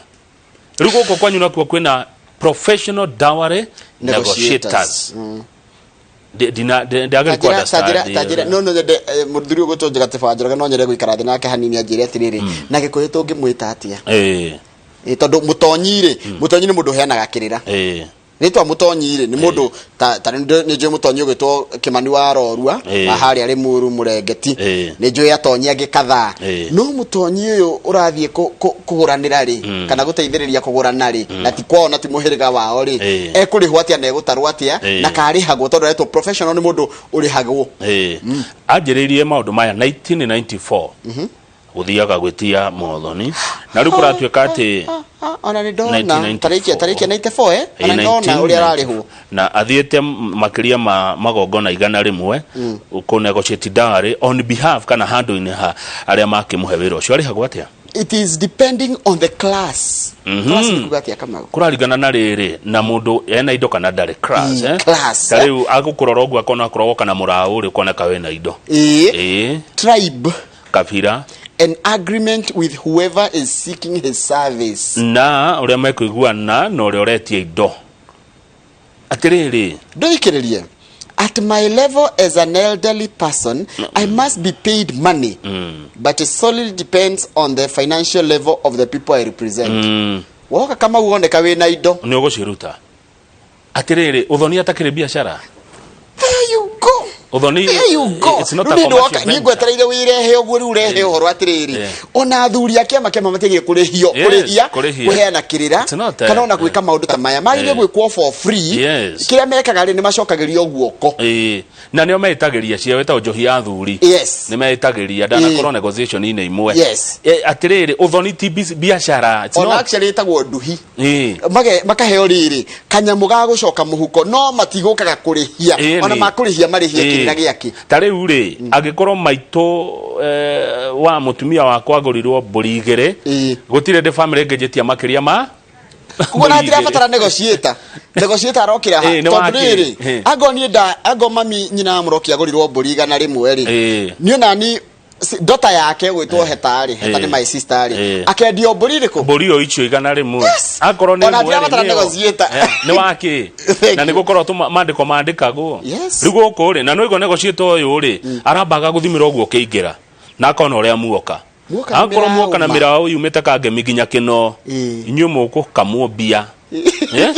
rĩu gũkũ kwanyu nakuo kwĩna professional dowry negotiators. Ndagĩrĩ ku understand. Tanjĩra, no nyende mũthuri ũyũ gwĩtwo Njagatefa Njoroge, no nyende gũikara thĩ nake hanini anjĩre atĩrĩrĩ, na Gĩkũyũ tũngĩmwĩta atĩa? Ĩ, tondũ mũtonyi rĩ, mũtonyi nĩ mũndũ ũheanaga kĩrĩra. Rĩtwa mũtonyi rĩ, nĩ mũndũ ta ta nĩ njũĩ mũtonyi ũgwĩtwo Kĩmani wa Rorua, wa harĩa Rĩmuru Mũrengeti. Nĩ njũĩ atonyi angĩ kadhaa. No mũtonyi ũyũ ũrathiĩ kũgũranĩra rĩ, kana gũteithĩrĩria kũgũrana rĩ, na ti kwao na ti mũhĩrĩga wao rĩ, ekũrĩhwo atĩa na egũtarwo atĩa, na karĩhagwo tondũ aretwo professional nĩ mũndũ ũrĩhagwo. Anjĩrĩirie maũndũ maya 1994 gũthiaga gwĩtia mothoni na rĩu kũratuĩka atĩ Ah, ona nĩ ndona 1994. tarĩki tarĩki 94 eh ona nĩ ndona ũrĩa ararĩhwo. Na athiĩte makĩria ma magongona 100 kũ negotiate dowry on behalf kana handũ-inĩ ha arĩa makĩmũhe wĩra ũcio. Arĩhagwo atĩa? It is depending on the class. Class nĩ kuga atĩa, Kamau? Kũraringana na rĩrĩ na mũndũ ena indo kana ndarĩ class, eh? Class, ta rĩu agũkũrora ũguo akona akoragwo kana mũraũ rĩ ũkoneka wĩna indo. Ĩĩ. Tribe. Kabira. An agreement with whoever is seeking his service. Na ũrĩa mekũiguana na ũrĩa ũretia indo atĩrĩrĩ. Ndũthikĩrĩrie. At my level as an elderly person, I must be paid money, but it solely depends on the financial level of the people I represent. Woka Kamau woneka wĩna indo. Nĩ ũgũciruta. Atĩrĩrĩ, ũthoni atakĩrĩ biacara. There you go. Ũthoni. There you go. It's not a Rĩu nĩ commercial ndoka niĩ venture. ngwetereire wĩrehe ũguo rĩu ũrehe ũhoro atĩrĩrĩ, ona athuri a kĩama kĩama matiagĩrĩire kũrĩhio, kũrĩhia kũrĩhia. kũheana kĩrĩra It's not, kana ona gwĩka maũndũ ta maya magĩrĩire gwĩkwo for free. Kĩrĩa mekaga rĩ, nĩ macokagĩrio guoko. Ĩĩ. Na nĩo meĩtagĩria cio wĩtagwo njohi ya athuri. Nĩ meĩtagĩria ndanakorwo negotiation-inĩ imwe. Atĩrĩrĩ, ũthoni ti biacara. It's Ona not. actually ĩtagwo nduhi. Makaheo rĩrĩ kanyamũ ga gũcoka mũhuko, no matigũkaga kũrĩhia. Ona makũrĩhia marĩhie kĩrĩra gĩake. Ta rĩu rĩ, angĩkorwo maitũ wa mũtumia wakwa agũrirwo mbũri 2, gũtirĩ ndĩ family ĩngĩnjĩtia makĩria ma Koguo na mbũri igĩrĩ. hatirabatara negotiator. Negotiator arokĩra ha? Ĩĩ, nĩ Tondũ wakĩ? rĩrĩ, angorwo niĩ nda angorwo mami nyina wa mũroki agũrirwo mbũri 100 rĩ, niĩ onani ndota yake gwĩtwo Heta rĩ, Heta nĩ my sister rĩ, akendio mbũri rĩkũ? Mbũri o icio 100. Akorwo nĩ Ona ĩmwe rĩ, hatirabatara nĩyo. negotiator. Nĩ wakĩ? Thank Na nĩ you. gũkorwo tũ mandĩko mandĩkagwo. Rĩu gũkũ rĩ, na nĩũigua negotiator ũyũ rĩ, arambaga gũthimĩra ũguo ũkĩingĩra na akona ũrĩa muoka. Muoka na Akorwo muoka na mĩraũ ma. mĩraũ yumĩte kangemi nginya kĩno, inyuĩ mũgũkamwo mbia. Eh?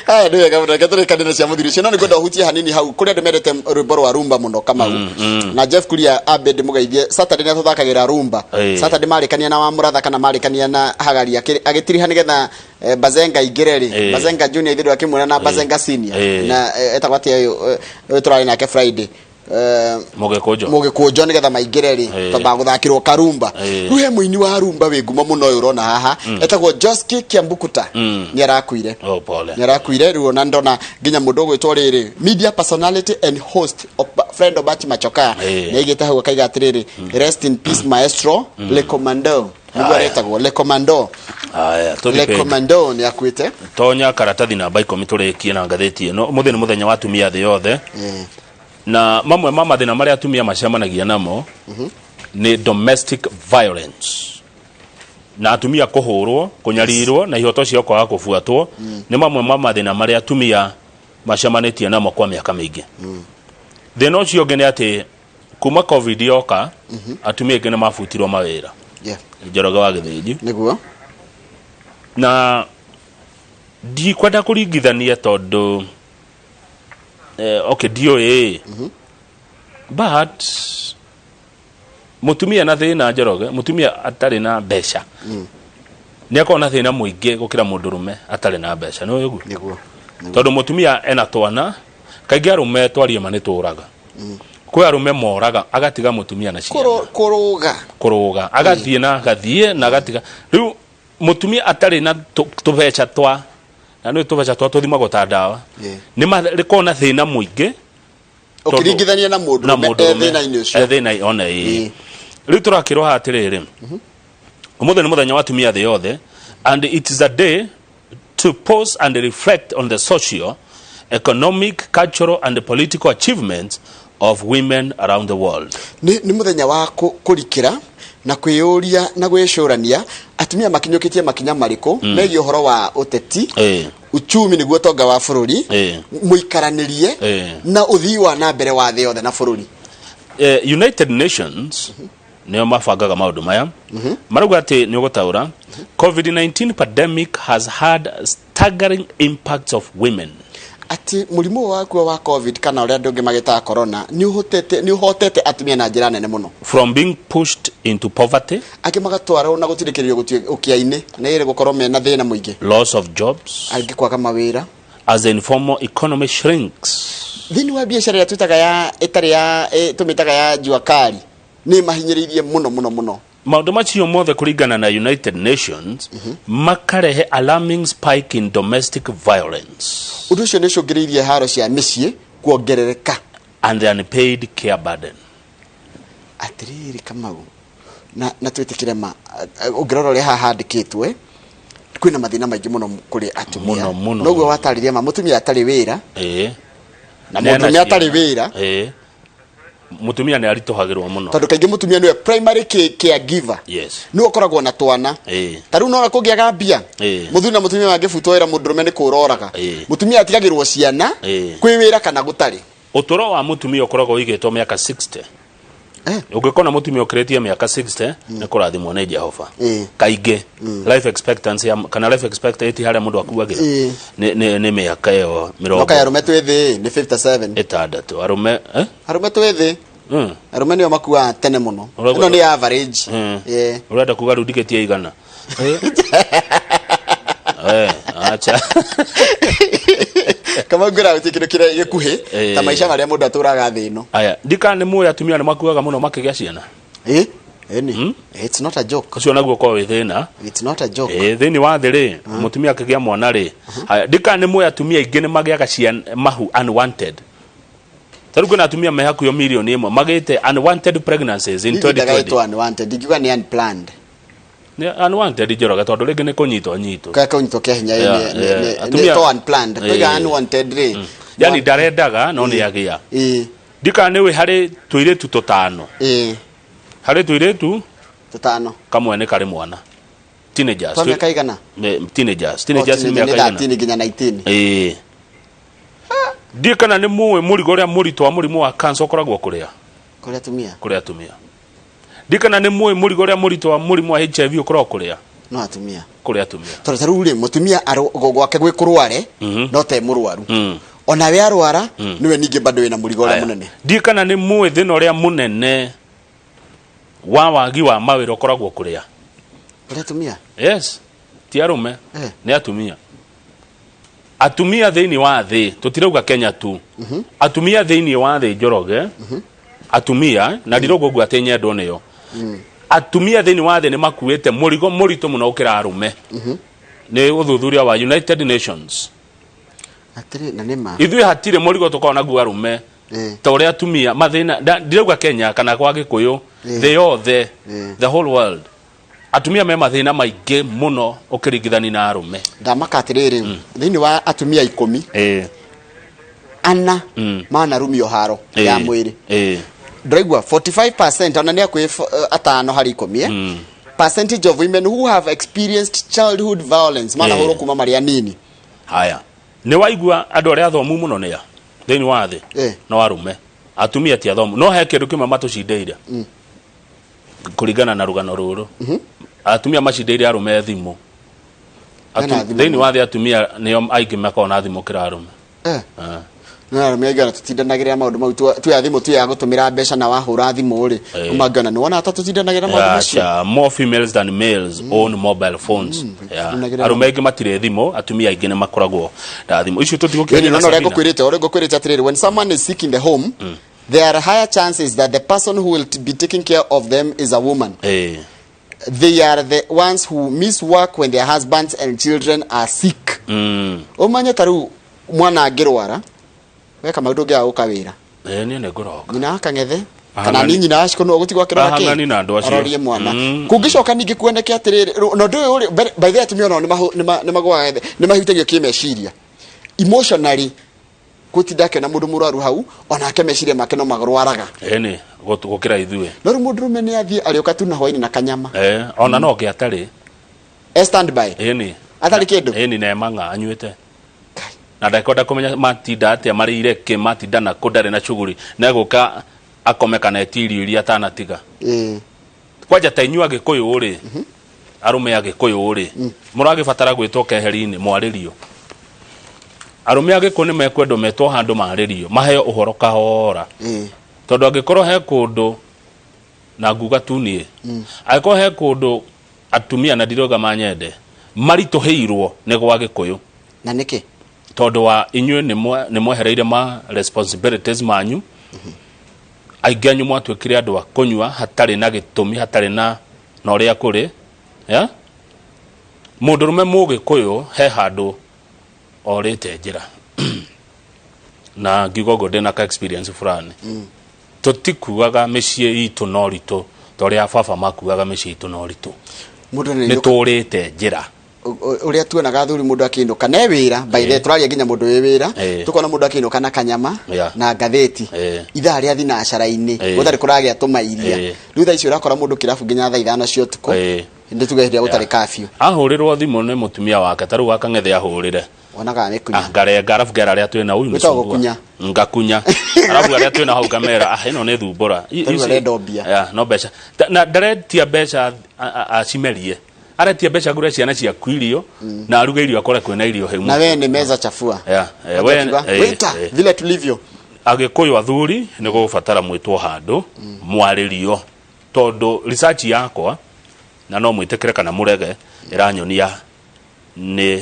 Haya, nĩ wega mũno. Reke tũrĩkanĩre cia mũthuri ũcio, no nĩ ngwenda ũhutie hanini hau kũrĩ andũ mendete rwĩmbo rwa rumba mũno, Kamau. Na Jeff Kuria ambe ndĩmũgeithie. Saturday nĩ atũthakagĩra rumba. Saturday marĩkania na Wamũratha kana marĩkania na Hagari agĩtiriha nĩgetha Bazenga aingĩre rĩ. Bazenga Junior ithuĩ akĩmwĩra na Bazenga Senior. Na etagwo atĩa ũyũ, ũyũ tũrarĩ nake Friday? Mũgĩkũnjo. Mũgĩkũnjo, nĩgetha maingĩre rĩ, twambaga gũthakĩrwo karumba. Rĩu he mũini wa rumba wĩ ngumo mũno ũyũ ũrona haha, etagwo Joski Kiambukuta. Nĩ arakuire. Oh, pole. Nĩ arakuire. Rĩu ona ndona nginya mũndũ ũgwĩtwo rĩrĩ, media personality and host Friend Obachi Machoka, nĩ aigĩte hau akaiga atĩrĩrĩ, "Rest in peace maestro Le Commando." Nĩguo aretagwo Le Commando. Haya, tũthiĩ Le page. Commando nĩ akuĩte. Tonya karatathi namba 10 tũrĩkie na ngathĩti ĩno. Ũmũthĩ nĩ mũthenya wa atumia thĩ yothe, na mamwe ma mathĩna marĩa atumia macemanagia namo nĩ domestic violence na atumia kũhũrwo, kũnyarirwo na ihoto ciao kwaga kũbuatwo nĩ mamwe ma mathĩna marĩa atumia macemanĩtie namo kwa mĩaka mĩingĩ. Thĩna ũcio ũngĩ nĩ atĩ kuma COVID yoka, atumia aingĩ nĩ mabutirwo mawĩra. Njoroge wa Gĩthĩnji. Nĩguo. Na ndikwenda kũringithania tondũ okay, ndiũĩ, but mũtumia na thĩna, Njoroge, mũtumia atarĩ na mbeca nĩ akoragwo na thĩna mũingĩ gũkĩra mũndũrũme atarĩ na mbeca, nĩ ũguo? Nĩguo. Tondũ mũtumia ena twana kaingĩ, arũme twarie ma nĩ tũraga. Kwĩ arũme moraga agatiga mũtumia na ciana. Kũrũga. Kũrũga, agathiĩ na agathiĩ na agatiga. Rĩu mũtumia atarĩ na tũbeca twa na nĩ tũbeca twa tũthimagwo ta ndawa, nĩ makoragwo na thĩna mũingĩ ũkĩringithania na mũndũ na ũrũme mũndũ e thĩna-inĩ ũcio. E thĩna ona ĩĩ. Rĩu tũrakĩrwo haha atĩrĩrĩ, ũmũthĩ nĩ mũthenya wa atumia thĩ yothe, and it is a day to pause and reflect on the social, economic, cultural and political achievements of women around the world. Nĩ mũthenya wa kũrikĩra na kwĩyũria na gwĩcũrania atumia makinyũkĩtie makinya marĩkũ megiĩ ũhoro wa ũteti, uchumi nĩguo ũtonga wa bũrũri, mũikaranĩrie na ũthii wa na mbere wa thĩ yothe na bũrũri. United Nations. Nĩo mabangaga maũndũ maya. Marauga atĩ nĩ ũgũtaũra, COVID-19 pandemic has had staggering impacts of women. Atĩ mũrimũ ũyũ wakuo wa COVID, kana ũrĩa andũ angĩ magĩtaga corona, nĩ ũhotete nĩ ũhotete atumia na njĩra nene mũno. From being pushed into poverty, angĩ magatwarwo na gũtindĩkĩrĩrio ũkĩa-inĩ nĩ ĩrĩ gũkorwo mena thĩna mũingĩ, loss of jobs, angĩ kwaga mawĩra, as the informal economy shrinks. Thĩinĩ wa biacara ĩrĩa twĩtaga ya ĩtarĩ ya tũmĩtaga ya jua kali, nĩ mahinyĩrĩirie mũno mũno mũno. Maũndũ macio mothe, kũringana na United Nations, makarehe alarming spike in domestic violence Ũndũ ũcio nĩ ũcũngĩrĩirie haro cia mĩciĩ kuongerereka and the unpaid care burden. Atĩrĩrĩ Kamau, na twĩtĩkĩre ma ũngĩrora ũrĩa haha handĩkĩtwo, kwĩna mathĩna maingĩ mũno kũrĩ atumia. Mũno, mũno. Noguo watarĩria ma mũtumia atarĩ wĩra na Nena mũndũrũme atarĩ ciana. Wĩra. Mũtumia nĩ aritũhagĩrwo mũno. Tondũ kaingĩ mũtumia nĩwe primary caregiver, nĩwe ũkoragwo na twana. Ta rĩu nona kũngĩaga mbia, mũthuri na mũtumia mangĩbutwo wĩra, mũndũrũme nĩ kũroraga. Mũtumia atigagĩrwo ciana kwĩ wĩra kana gũtarĩ. Ũtũro wa mũtumia ũkoragwo ũigĩtwo mĩaka 60. Ũngĩkona mũtumia ũkĩrĩtie mĩaka 60, nĩ kũrathimwo nĩ Jehova. Kaingĩ life expectancy kana life expectancy harĩa mũndũ akuagĩra nĩ mĩaka ĩyo no kaĩ 60. Arũme twĩ thĩ nĩ 57. 60 arũme, eh? Arũme twĩ thĩ. Arũme nĩo makuaga tene mũno. Ĩno nĩ average. Yeah. Ũrenda kuga rĩu ndikĩtie 100? Acha. Kama ngwĩra gũtirĩ kĩndũ kĩrĩa gĩkuhĩ ta maica marĩa mũndũ atũraga thĩ ĩno. Aya, ndikana nĩ mũĩ atumia nĩ makuaga mũno makĩgĩa ciana? Ĩni, it's not a joke. Ũcio naguo ũkorwo wĩ thĩna. It's not a joke. Thĩinĩ wa thĩ rĩ, mũtumia akĩgĩa mwana rĩ, haya, ndikana nĩ mũĩ atumia aingĩ nĩ magĩaga ciana mahu unwanted? Ta rĩu kwĩna atumia me hakuhĩ 1 million magĩte unwanted pregnancies in Niĩ ndagaĩtwo 2020. Unwanted, ndingiuga nĩ unplanned. Nĩ unwanted, Njoroge, tondũ rĩngĩ nĩ kũnyitwo nyitwo. Kaya kũnyitwo kĩa hinya. Nĩ to unplanned tũiga unwanted rĩ. Yani ndarendaga no nĩ agĩa. Ndikana nĩ wĩ harĩ tũirĩtu tũtano, harĩ tũirĩtu tũtano, kamwe nĩ karĩ mwana, teenagers. Twa mĩaka igana? Teenagers, teenagers nĩ nĩ mĩaka igana? 13 nginya 19. Ndiĩ kana nĩ mũĩ mũrigo ũrĩa mũritũ wa mũrimũ wa cancer ũkoragwo kũrĩa? Kũrĩ atumia. Kũrĩ atumia. Ndiĩ kana nĩ mũĩ mũrigo ũrĩa mũritũ wa mũrimũ wa HIV ũkoragwo kũrĩa? No atumia. Kũrĩ atumia. Tondũ ta rĩu rĩ, mũtumia gwake gwĩ kũrware, no te mũrwaru, onawe arwara, nĩwe ningĩ bado wĩna mũrigo ũrĩa Aya. mũnene. Ndiĩ kana nĩ mũĩ thĩna ũrĩa mũnene wa wagi wa mawĩra ũkoragwo kũrĩa? Kũrĩ atumia. Yes, ti arũme. Nĩ atumia. Atumia thĩinĩ wa thĩ, tũtirauga Kenya tu, atumia thĩinĩ wa thĩ, Njoroge, atumia, na ndirauga ũguo atĩ nyendwo nĩyo, atumia thĩinĩ wa thĩ nĩ makuĩte mũrigo mũritũ mũno gũkĩra arũme. Nĩ ũthuthuria wa United Nations. Atĩrĩ, na nĩ ma. Ithuĩ hatirĩ mũrigo tũkoragwo naguo arũme ta ũrĩa atumia mathĩna. Ndirauga Kenya kana kwa Gĩkũyũ, thĩ yothe, the whole world, atumia me mathĩna maingĩ mũno ũkĩringithani na arũme. Ndamaka atĩrĩrĩ, thĩinĩ wa atumia 10, ana manarumio haro ya mwĩrĩ. Ndĩraigua 45%, ona nĩ hakuhĩ 5 harĩ 10, eh? Percentage of women who have experienced childhood violence, manahũrwo kuma marĩ anini. Haya, nĩ waigua andũ arĩa athomu mũno nĩa thĩinĩ wa thĩ? No arũme. Atumia ti athomu, no he kĩndũ kĩmwe matũcindĩire. Kũringana na rũgano rũrũ, atumia macindĩire arũme thimũ. Mena thimũ Thĩinĩ mũno. wa thĩ atumia nĩo aingĩ makoragwo na thimũ kĩra arũme. Ah. No arũme aingĩ ona tũtindanagĩrĩra maũndũ mau, tuoya thimũ tu ya gũtũmĩra mbeca, na wahũra thimũ rĩ, ũmangĩona nĩ wona ta tũtindanagĩrĩra maũndũ macio. Acha, more females than males own mobile phones. Yeah. Tũtindanagĩrĩra. Arũme aingĩ matirĩ thimũ, atumia aingĩ nĩ makoragwo na thimũ icio. Ĩni Tũtigũkĩaria na nona ũrĩa Sabina. ngũkwĩrĩte atĩrĩrĩ, when someone is sick in the home, there are higher chances that the person who will be taking care of them is a woman. They are the ones who miss work when their husbands and children are sick. Ũmanye ta rĩu mwana angĩrwara weka maũndũ, ũngĩaga gũka wĩra, Niĩ nĩ ngũroka. Nyina wa kang'ethe kana Ahang'ani- ni nyina wa ciko no gũtigwo akĩrora kĩ? Ahang'ani na andũ acio. Arorie mwana. Kũngĩcoka ningĩ kuoneke atĩrĩrĩ, na ũndũ ũyũ rĩ, by the way, atumia onao nĩmagũaga, nĩmahutagio kĩmeciria, emotionally, gũtinda akĩona mũndũ mũrwaru hau, onake meciria make no marwaraga. Ĩni gũkĩra ithuĩ. No rĩu mũndũrũme nĩ athiĩ arĩũka tu na hwainĩ na kanyama. Ona no ke atarĩ. E stand by. Ĩni. Atarĩ kĩndũ. Ĩni, na emang'a anyuĩte na ndakwenda kũmenya matinda atĩa, marĩire kĩ, matinda na kũ, ndarĩ na shughuli, na egũka akome kana etie irio iria atanatiga. Kwanja ta inyuĩ Agĩkũyũ rĩ, arũme Agĩkũyũ rĩ, mũragĩbatara gwĩtwo keheri-inĩ mwarĩrio. Arũme Agĩkũyũ nĩ mekwendwo metwo handũ marĩrio, maheo ũhoro kahora. Tondũ angĩkorwo he kũndũ, na nguga tu niĩ, angĩkorwo he kũndũ atumia na ndirauga manyende, maritũhĩirwo nĩ gwa Gĩkũyũ. Na nĩkĩ? Tondũ wa inyuĩ nĩ mwehereire ma responsibilities manyu. Aingĩ anyu mwatuĩkire andũ a kũnyua hatarĩ na gĩtũmi, hatarĩ na ũrĩa kũrĩ. Yeah? Mũndũrũme Mũgĩkũyũ he handũ orĩte njĩra. Na ngiuga ũguo ndĩna ka experience fulani. Tũtikuaga mĩciĩ itũ na ũritũ ta ũrĩa baba makuaga mĩciĩ itũ na ũritũ. Mũndũ nĩ Nĩ tũrĩte njĩra. Ũrĩa tuonaga athuri mũndũ akĩinũka ne wĩra by the tũraria nginya mũndũ wĩ wĩra, tũkona mũndũ akĩinũka na kanyama na ngathĩti ithaa rĩa thinacara-inĩ, gũtarĩ kũragĩa tũmairia. Rĩu thaa ici ũrakora mũndũ kĩrabu nginya thaa 5 cia ũtukũ, nĩ tuge hĩndĩ ĩrĩa gũtarĩ kafyu. Ahũrĩrwo thimũ nĩ mũtumia wake, ta rĩu wakang'ethe ahũrĩre. Wonaga nĩ kunya. Ah, ngarenga arabu ngera arĩa twĩna huyu nĩ Gwĩtagwo sumbua. gũkunya. Ngakunya arabu arĩa twĩna hau ngamera, ah, ĩno nĩ thumbũra. Tarĩu arenda mbia. Yeah, no mbeca. Na ndaretia mbeca acimerie, aretia mbeca ngũre ciana ciaku irio na aruge irio akore kwĩna irio hĩu. Na we ni meza chafua. Yeah, Watu wakiuga, "Waiter, vile tulivyo." Agĩkũyũ athuri nĩ gũgũbatara mwĩtwo handũ mwarĩrio, tondũ research yakwa, na no mwĩtĩkĩre kana mũrege, ĩranyonia nĩ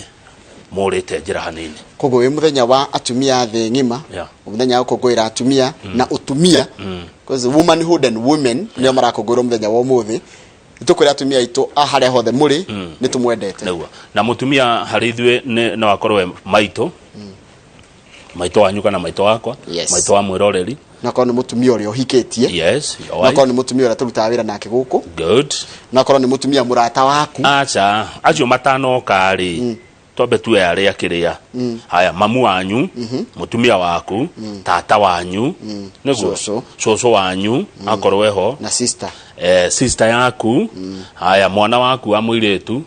mũrĩte njĩra hanini. Koguo wĩ mũthenya wa atumia thĩ ng'ima, mũthenya wa gũkũngũĩra atumia na ũtumia, because womanhood and women nĩo marakũngũĩrwo mũthenya wa ũmũthĩ. Nĩtũkwĩra atumia aitũ a harĩa hothe mũrĩ, nĩ tũmwendete. Nĩguo. Na mũtumia harĩ ithuĩ no akorwo e maitũ, maitũ wanyu kana maitũ wakwa, maitũ wa mwĩroreri. No akorwo nĩ mũtumia ũrĩa ũhikĩtie. Yes, your No wife. akorwo nĩ mũtumia ũrĩa tũrutaga wĩra nake gũkũ. Good. No akorwo nĩ mũtumia mũrata waku. Aca, acio matanoka rĩ, twambe tuoe arĩa kĩrĩa. Haya, mamu wanyu, mũtumia waku, tata wanyu, nĩguo, Cũcũ. cũcũ wanyu akorwo eho, na sister. Sister yaku, haya, mwana waku wa mũirĩtu,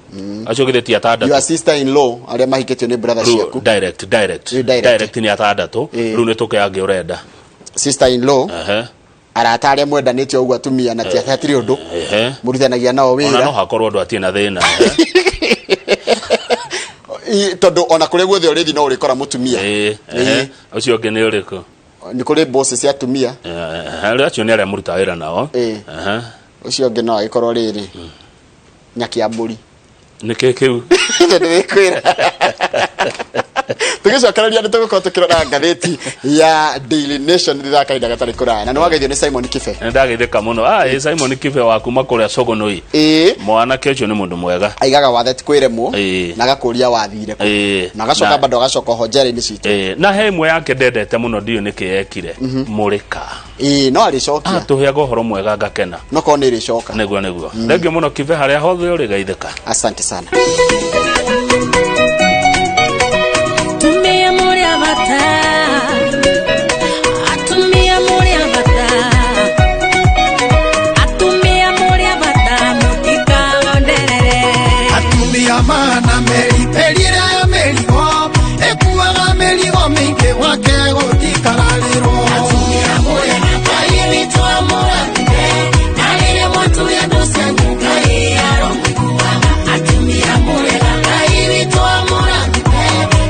acio githĩ ti atandatũ? Your sister in law, arĩa mahikĩtio nĩ brother Rĩu, ciaku. Direct, direct. Rĩu direct. Direct nĩ atandatũ. Rĩu nĩ tũke angĩ ũrenda. Sister in law, arata arĩa mwendanĩte ũguo atumia na ti hatirĩ ũndũ, mũrutithanagia nao Ona no wĩra. hakorwo andũ atirĩ na thĩna. Tondũ ona kũrĩa guothe ũrĩthiĩ no ũrĩkora mũtumia. Ũcio ũngĩ nĩ ũrĩkũ? Nĩ kũrĩ bosses cia atumia. Rĩu acio nĩ arĩa mũrutaga wĩra nao. Ũcio ũngĩ no agĩkorwo rĩrĩ nyakiambũri. Nĩ kĩ kĩu? Nĩndĩkwĩra. Tũgĩcokereria nĩ tũgũkorwo tũkĩrora ngathĩti ya Daily Nation thutha wa kahinda gatarĩ kũraya, na nĩ wageithio nĩ Simon Kibe. Nĩ ndageithĩka mũno. Ah, ĩ Simon Kibe wa kuma kũrĩa Sogonoi. Mwanake ũcio nĩ mũndũ mwega. Aigaga wathe ti kwĩremwo, na agakũria wathire kũ, na agacoka bado agacoka oho njera-inĩ citũ. Na he ĩmwe yake ndendete mũno, ndiũĩ nĩkĩ ekire. Mũrĩka. Ĩĩ, no arĩcokia. Atũheaga ũhoro mwega ngakena. No korwo nĩ ĩrĩcoka. Nĩguo, nĩguo. Thengiũ mũno Kibe, harĩa hothe ũrĩ geithĩka. Asante sana. Tumia mũrĩ a bata, atumia mũrĩ a bata, atumia mũrĩ a bata, mũtikagonderere. Atumia mana meri perire mĩrigo ĩkuaga mĩrigo mĩingĩ gwake gũtikararĩrwo. Atumia mũrĩ a Ngai witũ amũrathime, na rĩrĩa mwaturia ndũ cianyu Ngai aromũiguaga. Atumia mũrĩ a Ngai witũ amũrathime,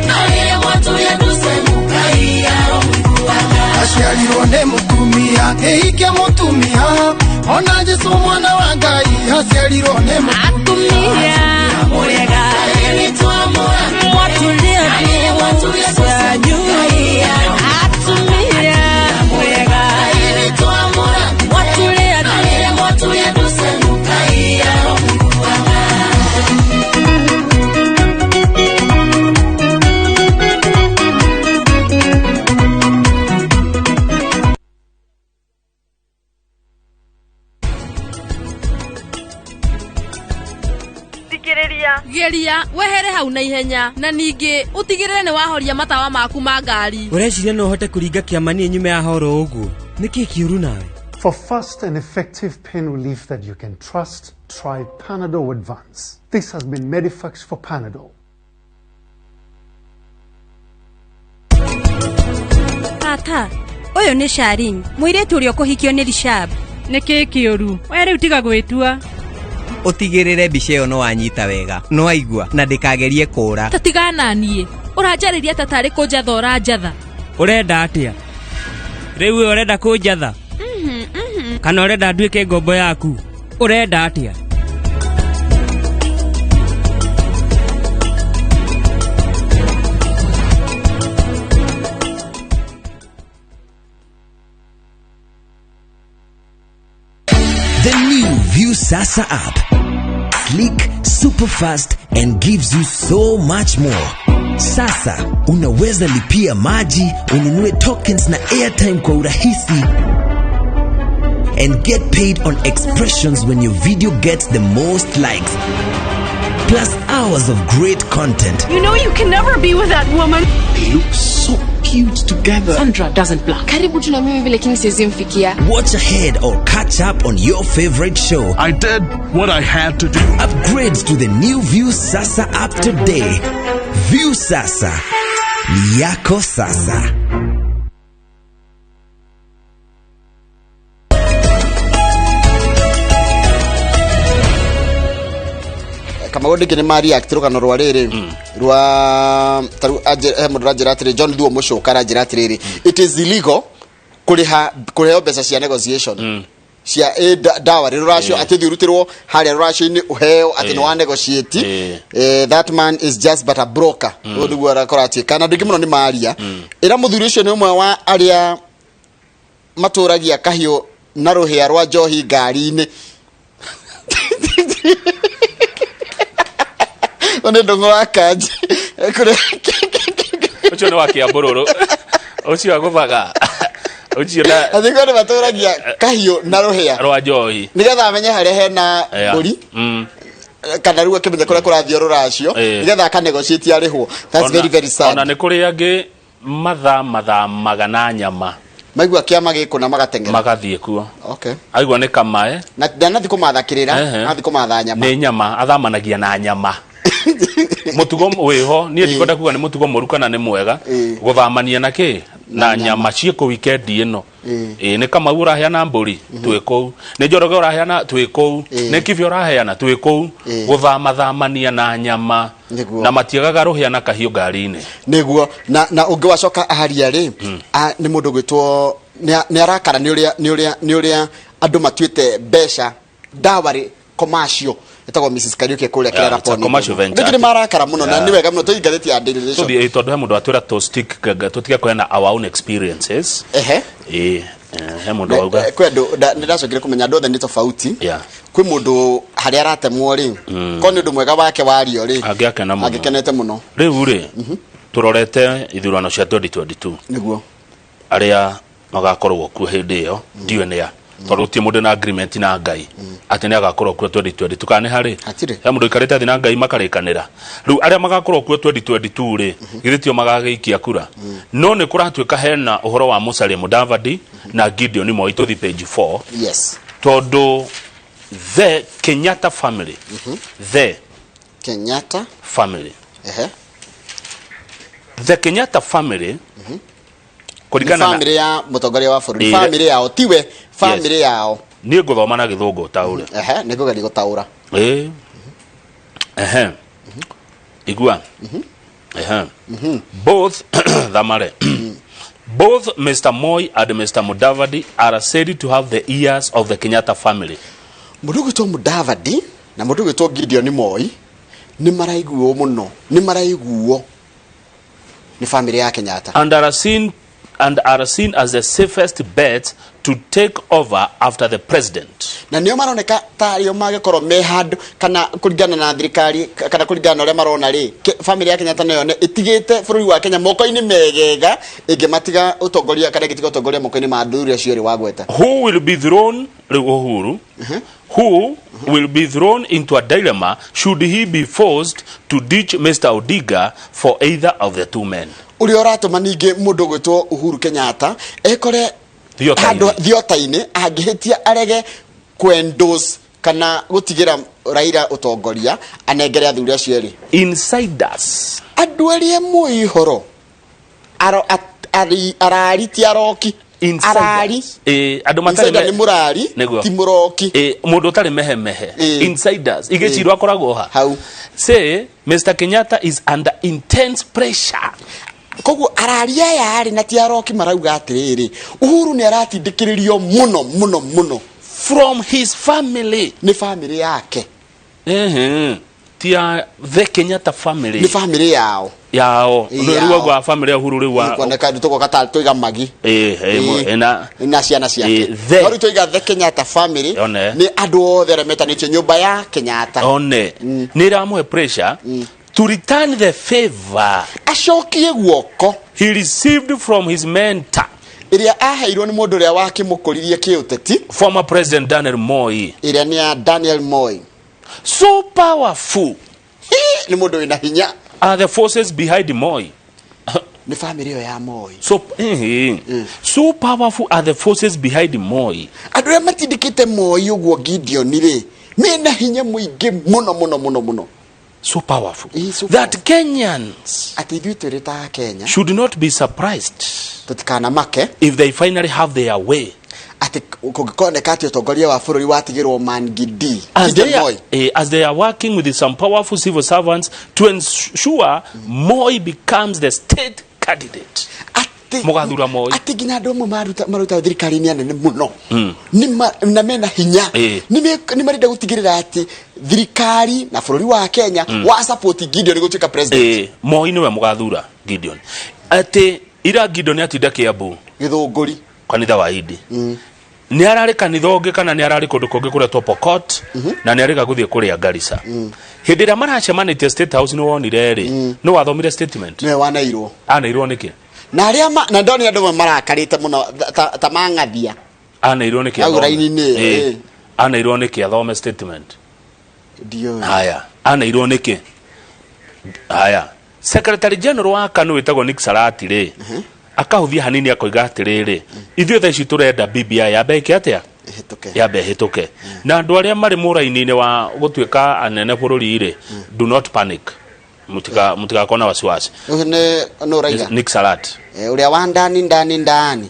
na rĩrĩa mwaturia ndũ cianyu Ngai aromũiguaga. Aciarirwo nĩ mũtumia kĩhikia mũtumia, ona Jesũ mwana wa Ngai aciarirwo nĩ mũtumia. Mũrĩ a Ngai witũ amũrathime, mwaturia ndũ cianyu. Atumia mũrĩ a Ngai witũ amũrathime, mwaturia ndũ cianyu Ngai aromũiguaga. Thikĩrĩria, geria wehere hau na ihenya, na ningĩ ũtigĩrĩre nĩ wahoria matawa maku ma ngari. Ũreciria no ũhote kũringa kĩama niĩ nyume haha oro ũguo? Nĩkĩ kĩũru nawe? For fast and effective pain relief that you can trust, try Panadol Advance. This has been Medifax for Panadol. Tata, ũyũ nĩ Sharin, mũirĩtu ũrĩa ũkũhikio nĩ Rishab. Nĩ kĩ kĩũru? We rĩu tiga gwĩtua. Ũtigĩrĩre mbica ĩyo nĩwanyita wega, nĩwaigua, na ndĩkagerie kũũra. Ta tigana niĩ. Ũranjarĩria ta tarĩ kũnjatha ũranjatha. Ũrenda atĩa? Rĩu we ũrenda kũnjatha? Kana ũrenda nduĩke ngombo yaku? Ũrenda atĩa? The new Viusasa app. Sleek, super fast and gives you so much more. Sasa unaweza lipia maji, ununue tokens na airtime kwa urahisi and get paid on expressions when your video gets the most likes. Plus hours of great content. You know you can never be with that woman. They look so cute together. Sandra doesn't block. Karibu tu na mimi vile lakini siwezi mfikia. Watch ahead or catch up on your favorite show. I did what I had to do. Upgrade to the new Viusasa app today. Viusasa. Ni yako sasa. Kamau ndingĩ nĩ ma react rũgano rwa rĩrĩ rwa tarĩu he mũndũ ũranjĩra atĩrĩ John Thuo Mũcũka aranjĩra atĩrĩrĩ, it is illegal kũrĩha kũheo mbeca cia negotiation cia dowry rũracio, atĩ thiĩ ũrutĩrwo harĩa rũracio-inĩ ũheo atĩ nĩ wa negotiate. That man is just but a broker. Ũguo nĩguo arakorwo atiĩka na andũ aingĩ mũno nĩ maria ĩra mũthuri ũcio nĩ ũmwe wa arĩa matũragia kahiũ na rũhĩa rwa njohi ngari-inĩ. Ũyũ nĩ Ndũng'ũ wa Kanji. Ũcio nĩ wa Kĩambũrũrũ ũcio agũthaga ũcio na athiko nĩ matũragia kahiũ na rũhĩa rwa njohi nĩgetha amenye harĩa hena mbũri kana rĩu akĩmenya kũrĩa kũrathiĩ rũracio, nĩgetha akanegotiate arĩhwo. That's very very sad. Ona nĩ kũrĩ angĩ mathamatha na nyama. Maigua kĩama gĩkũ na magateng'era. Magathiĩ kuo. Okay. Aigua nĩ kamae. Na ndanathi kũmatha kĩrĩra, nathi kũmatha nyama. Nĩ nyama athamanagia na nyama. Mũtugo wĩho niĩ ndikwenda kuga nĩ mũtugo mũru kana nĩ mwega gũthamania na kĩ na nyama ciĩkũ weekend ĩno. Ĩĩ nĩ Kamau ũraheana mbũri, twĩ kũu. Nĩ Njoroge ũraheana, twĩ kũu. Nĩ Kibia ũraheana, twĩ kũu. Gũthamathamania na nyama. Na matiagaga rũhĩa na kahiũ ngari-inĩ. Nĩguo na ũngĩ wacoka aharia rĩ, nĩ mũndũ gwĩtwo nĩ arakara nĩ ũrĩa nĩ ũrĩa nĩ ũrĩa andũ matuĩte mbeca dowry commercial, ĩtagwo Mrs Kariuki kũrĩa Yeah, Kĩrara it's a Poni. commercial venture. Ningĩ nĩ marakara mũno na nĩ wega mũno tũi ngathĩti ya Daily Nation. Tũthiĩ tondũ he mũndũ atwĩra to stick tũtige kũheana our own experiences. Ĩĩ, he mũndũ wauga. Kwĩ andũ nĩ ndacokire kũmenya andũ othe nĩ tofauti. Kwĩ mũndũ harĩa aratemwo rĩ, korwo nĩ ũndũ mwega wake wario rĩ, Angĩakena mũno. Angĩkenete mũno. Rĩu rĩ, tũrorete ithurano cia 2022. Arĩa magakorwo kuo hĩndĩ ĩyo ndiũĩ nĩa, tondũ gũtirĩ mũndũ na agreement na Ngai atĩ nĩ agakorwo kuo 2022 kana nĩ harĩ. Hatirĩ. He mũndũ ũikarĩte thĩ na Ngai makarĩkanĩra. Rĩu arĩa magakorwo kuo 2022 rĩ, githĩ tio magagĩikia kura? No nĩ kũratuĩka hena ũhoro wa Musalia Mudavadi na Gideon Moi. Tũthi page 4. Tondũ the Kenyatta family, the Kenyatta family, the Kenyatta family, kũringana na family ya mũtongoria wa bũrũri, family yao tiwe family yao. Niĩ ngũthoma na gĩthũngũ ũtaũre. Ehe, nĩ ngũgeria gũtaũra. Ĩĩ, ehe, igua, ehe, both thamare both Mr Moi and Mr Mudavadi are said to have the ears of the Kenyatta family. Mũndũ ũgwĩtwo Mudavadi na mũndũ ũgwĩtwo Gideon Moi nĩ maraiguo mũno, nĩ maraiguo nĩ family ya Kenyatta. And are seen as the safest bet to take over after the president. Na nĩo maroneka tarĩo magĩkorwo me handũ kana kũringana na thirikari kana kũringana na ũrĩa marona rĩ, family ya Kenyatta nĩyo ĩtigĩte bũrũri wa Kenya moko-inĩ megega ĩngĩmatiga ũtongoria kana ĩngĩtiga ũtongoria moko-inĩ ma athuri acio erĩ wagweta. Who will be thrown rĩu Uhuru, who will be thrown into a dilemma should he be forced to ditch Mr Odinga for either of the two men. Ũrĩa ũratũma ningĩ mũndũ ũgwĩtwo Uhuru Kenyatta ekore Thiota-inĩ. Handũ thiota-inĩ angĩhĩtia arege kwendorse kana gũtigĩra Raila ũtongoria anengere athuri acio erĩ. Insiders. Andũ arĩa moĩ ũhoro arari ti aroki. Insiders. Arari. Ĩĩ, andũ matarĩ Insider nĩ mũrari Nĩguo. ti mũroki. Ĩĩ, mũndũ ũtarĩ mehemehe. Insiders igĩcirwo akoragwo ha hau. Say Mr Kenyatta is under intense pressure. Koguo arari aya rĩ na ti aroki marauga atĩrĩrĩ, Uhuru nĩ aratindĩkĩrĩrio mũno mũno mũno from his family. Nĩ family yake. Ehe. Ti ya the Kenyatta family. Nĩ family yao. Yao. Ĩ, Nĩ yao. rĩu gwa family ya Uhuru rĩu wa Kuoneka nĩ tũgoka ta tũiga magi. Ĩ, ĩ, Ĩ. na na ciana ciake. Ĩ, the. No rĩu tũiga the Kenyatta family One. nĩ andũ othe arĩa metanĩtio nyũmba ya Kenyatta. One. Nĩ ĩramũhe pressure to return the favor acokie guoko he received from his mentor ĩrĩa aheirwo nĩ mũndũ ũrĩa wakĩmũkũririe kĩũteti, former president Daniel Moi. Ĩrĩa nĩ ya Daniel Moi. So powerful. Nĩ mũndũ wĩna hinya. Are the forces behind Moi. Nĩ family ĩyo ya Moi. So, so powerful are the forces behind Moi. Andũ arĩa matindĩkĩte Moi ũguo Gideon rĩ, mena hinya mũingĩ mũno mũno mũno mũno. So powerful that Kenyans atĩ ithuĩ twĩrĩ ta Kenya should not be surprised tũtikanamake if they finally have their way. Atĩ kũngĩkoneka atĩ ũtongoria wa bũrũri watigĩrwo Mangidi as Gideon they are, Moi. as they are working with some powerful civil servants to ensure Moi becomes the state candidate. Mũgathura Moi. Atĩ nginya andũ amwe maruta thirikari-inĩ anene mũno na mena hinya nĩ marenda gũtigĩrĩra atĩ thirikari na bũrũri wa Kenya wa support Gideon gũtuĩka president. Moi nĩwe mũgathura Gideon. Atĩ ira Gideon atinda Kiambu. Gĩthũngũri. Kanitha wa Hindi. Nĩ ararĩ kanitha ũngĩ kana nĩ ararĩ kũndũ kũngĩ kũretwo Pokot na nĩ arĩga gũthiĩ kũrĩa Garissa. Hĩndĩ ĩrĩa maracemanĩtie State House nĩ wonire rĩ, nĩ wathomire statement? Nĩwe waneirwo. Aneirwo nĩkĩ? Na arĩa na ndonire andũ amwe marakarĩte mũno ta mang'athia. Aneirwo nĩkĩ Hau athome? raini-inĩ, Aneirwo nĩkĩ athome statement? Ndiũĩ. Haya, aneirwo nĩkĩ? Haya, Secretary General wa KANU wĩtagwo Nick Salati rĩ, akahũthia hanini akoiga atĩrĩrĩ, ithuĩ thaa ici tũrenda BBI yambe ĩke atĩa? Yambe ĩhĩtũke. Na andũ arĩa marĩ mũraini-inĩ wa gũtuĩka anene bũrũri rĩ, do not panic. Mũtigakorwo na wasiwasi. Ũcio nĩ nũ ũraiga? Nick Salat. Ũrĩa wa ndani ndani ndani.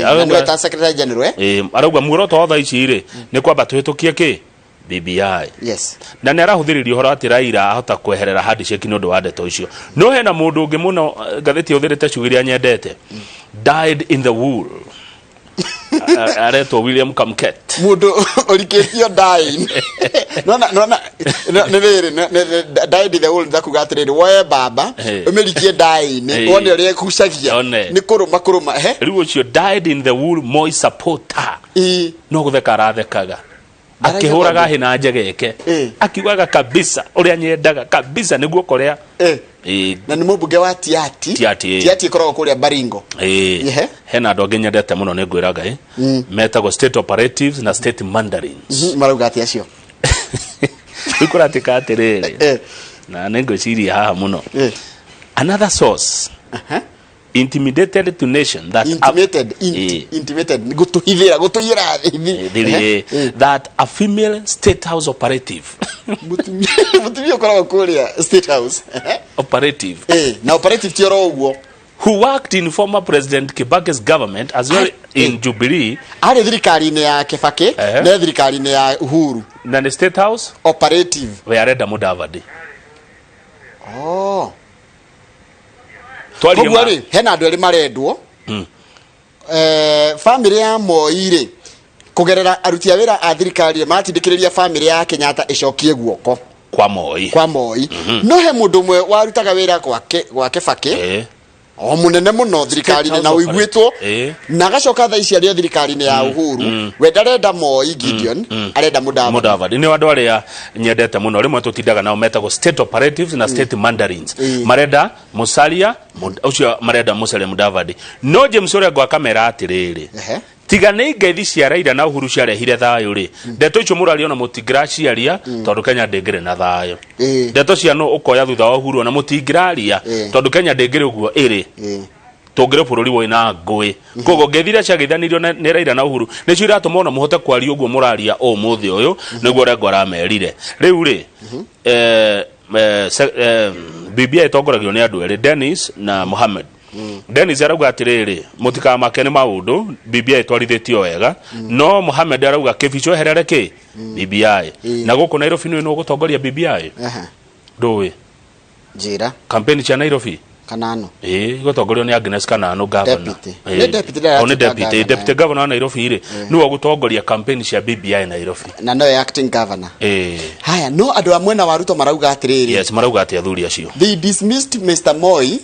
Na nĩwe ta Secretary General, eh? Arauga muoroto wa thaa ici rĩ, nĩ kwamba tũhĩtũkie kĩ? BBI. Na nĩ arahũthĩrĩria ũhoro atĩ Raila ahota kweherera handshake nĩ ũndũ wa ndeto icio. No hena mũndũ ũngĩ mũno, ngathĩti ĩhũthĩrĩte ciugo iria nyendete. Died in the wool. Aretwo William Kamket. Mũndũ ũrikĩtio ndaĩ. Nona nona nĩ rĩrĩ died in the wool ndakuga atĩrĩrĩ woe mbamba ũmĩrikie ndaĩ-inĩ wone ũrĩa ĩgucagia nĩ kũrũma kũrũma he. Rĩu ũcio died in the wool Moi supporter. No gũtheka arathekaga. Akĩhũraga hĩ na njegeke. Akiugaga kabisa ũrĩa nyendaga kabisa nĩguo korea. Na nĩ mũmbunge wa Tiati. Tiati, ĩĩ. Tiati ĩkoragwo kũrĩa Baringo. Hena andũ angĩ nyendete mũno nĩ ngwĩra Ngai. Metagwo state operatives na state mandarins. Marauga atĩ acio. Rĩu kũratĩka atĩrĩrĩ. Na nĩ ngwĩciria haha mũno. Another source intimidated to nation that Intimated, intimated gũtũhithĩra gũtũiyĩra thiri, that a female State House operative. Mũtumia ũkoragwo kũrĩa State House. Operative. Na operative ti oro ũguo. Who worked in former President Kibaki's government as well in Jubilee. Arĩ thirikari-inĩ ya Kibaki na thirikari-inĩ ya Uhuru. Na nĩ State House operative. We arenda Mudavadi. Oh. Twarie Koguo rĩ, hena andũ erĩ marendwo. Family ya Moi rĩ, kũgerera aruti a wĩra a thirikari rĩ, maratindĩkĩrĩria family ya Kenyatta ĩcokie guoko kwa Moi. Kwa Moi. No he mũndũ ũmwe warutaga wĩra gwa Kibaki o mũnene mũno thirikari-inĩ na ũiguĩtwo na agacoka thaa ici arĩ o thirikari-inĩ ya Uhuru. We ndarenda Moi Gideon, arenda Mudavadi. Mudavadi nĩ andũ arĩa nyendete mũno rĩmwe tũtindaga nao metagwo state operatives na state mandarins. Marenda Musalia ũcio marenda Musalia Mudavadi, no James Orengo akamera atĩrĩrĩ, tiga nĩ ngeithi cia Raila na Uhuru ciarehire thayũ rĩ, ndeto icio mũraria ona mũtingĩraciaria tondũ Kenya ndĩngĩrĩ na thayũ. Ndeto cia nũ ũkoya thutha wa Uhuru ona mũtingĩraria tondũ Kenya ndĩngĩrĩ ũguo ĩrĩ, tũngĩrĩ bũrũri wĩna ngũĩ. Koguo ngeithi iria ciageithanirio nĩ Raila na Uhuru nĩcio iratũma ona mũhote kwaria ũguo mũraria ũmũthĩ ũyũ, nĩguo Orengo aramerire. Rĩu rĩ, BBI ĩtongoragio nĩ andũ erĩ, Dennis na Mohamed. Dennis arauga atĩrĩrĩ, mũtikamake nĩ maũndũ, BBI ĩtwarithĩtio wega. No Mohamed arauga kĩbico eherere kĩ BBI. Na gũkũ Nairobi nĩ nũ ũgũtongoria BBI? Ndũĩ? Njĩra. Campaign cia Nairobi Kanano. Ĩĩ, igũtongorio nĩ Agnes Kanano, governor. Deputy. Ĩĩ. Nĩ deputy ndaratuĩka O, nĩ deputy. governor. Deputy governor wa Nairobi rĩ, nĩwe ũgũtongoria campaign cia BBI Nairobi. Na nowe acting governor. Ĩĩ. Haya, no andũ a mwena wa Ruto marauga atĩrĩrĩ. Yes, marauga atĩ athuri acio. They dismissed Mr. Moi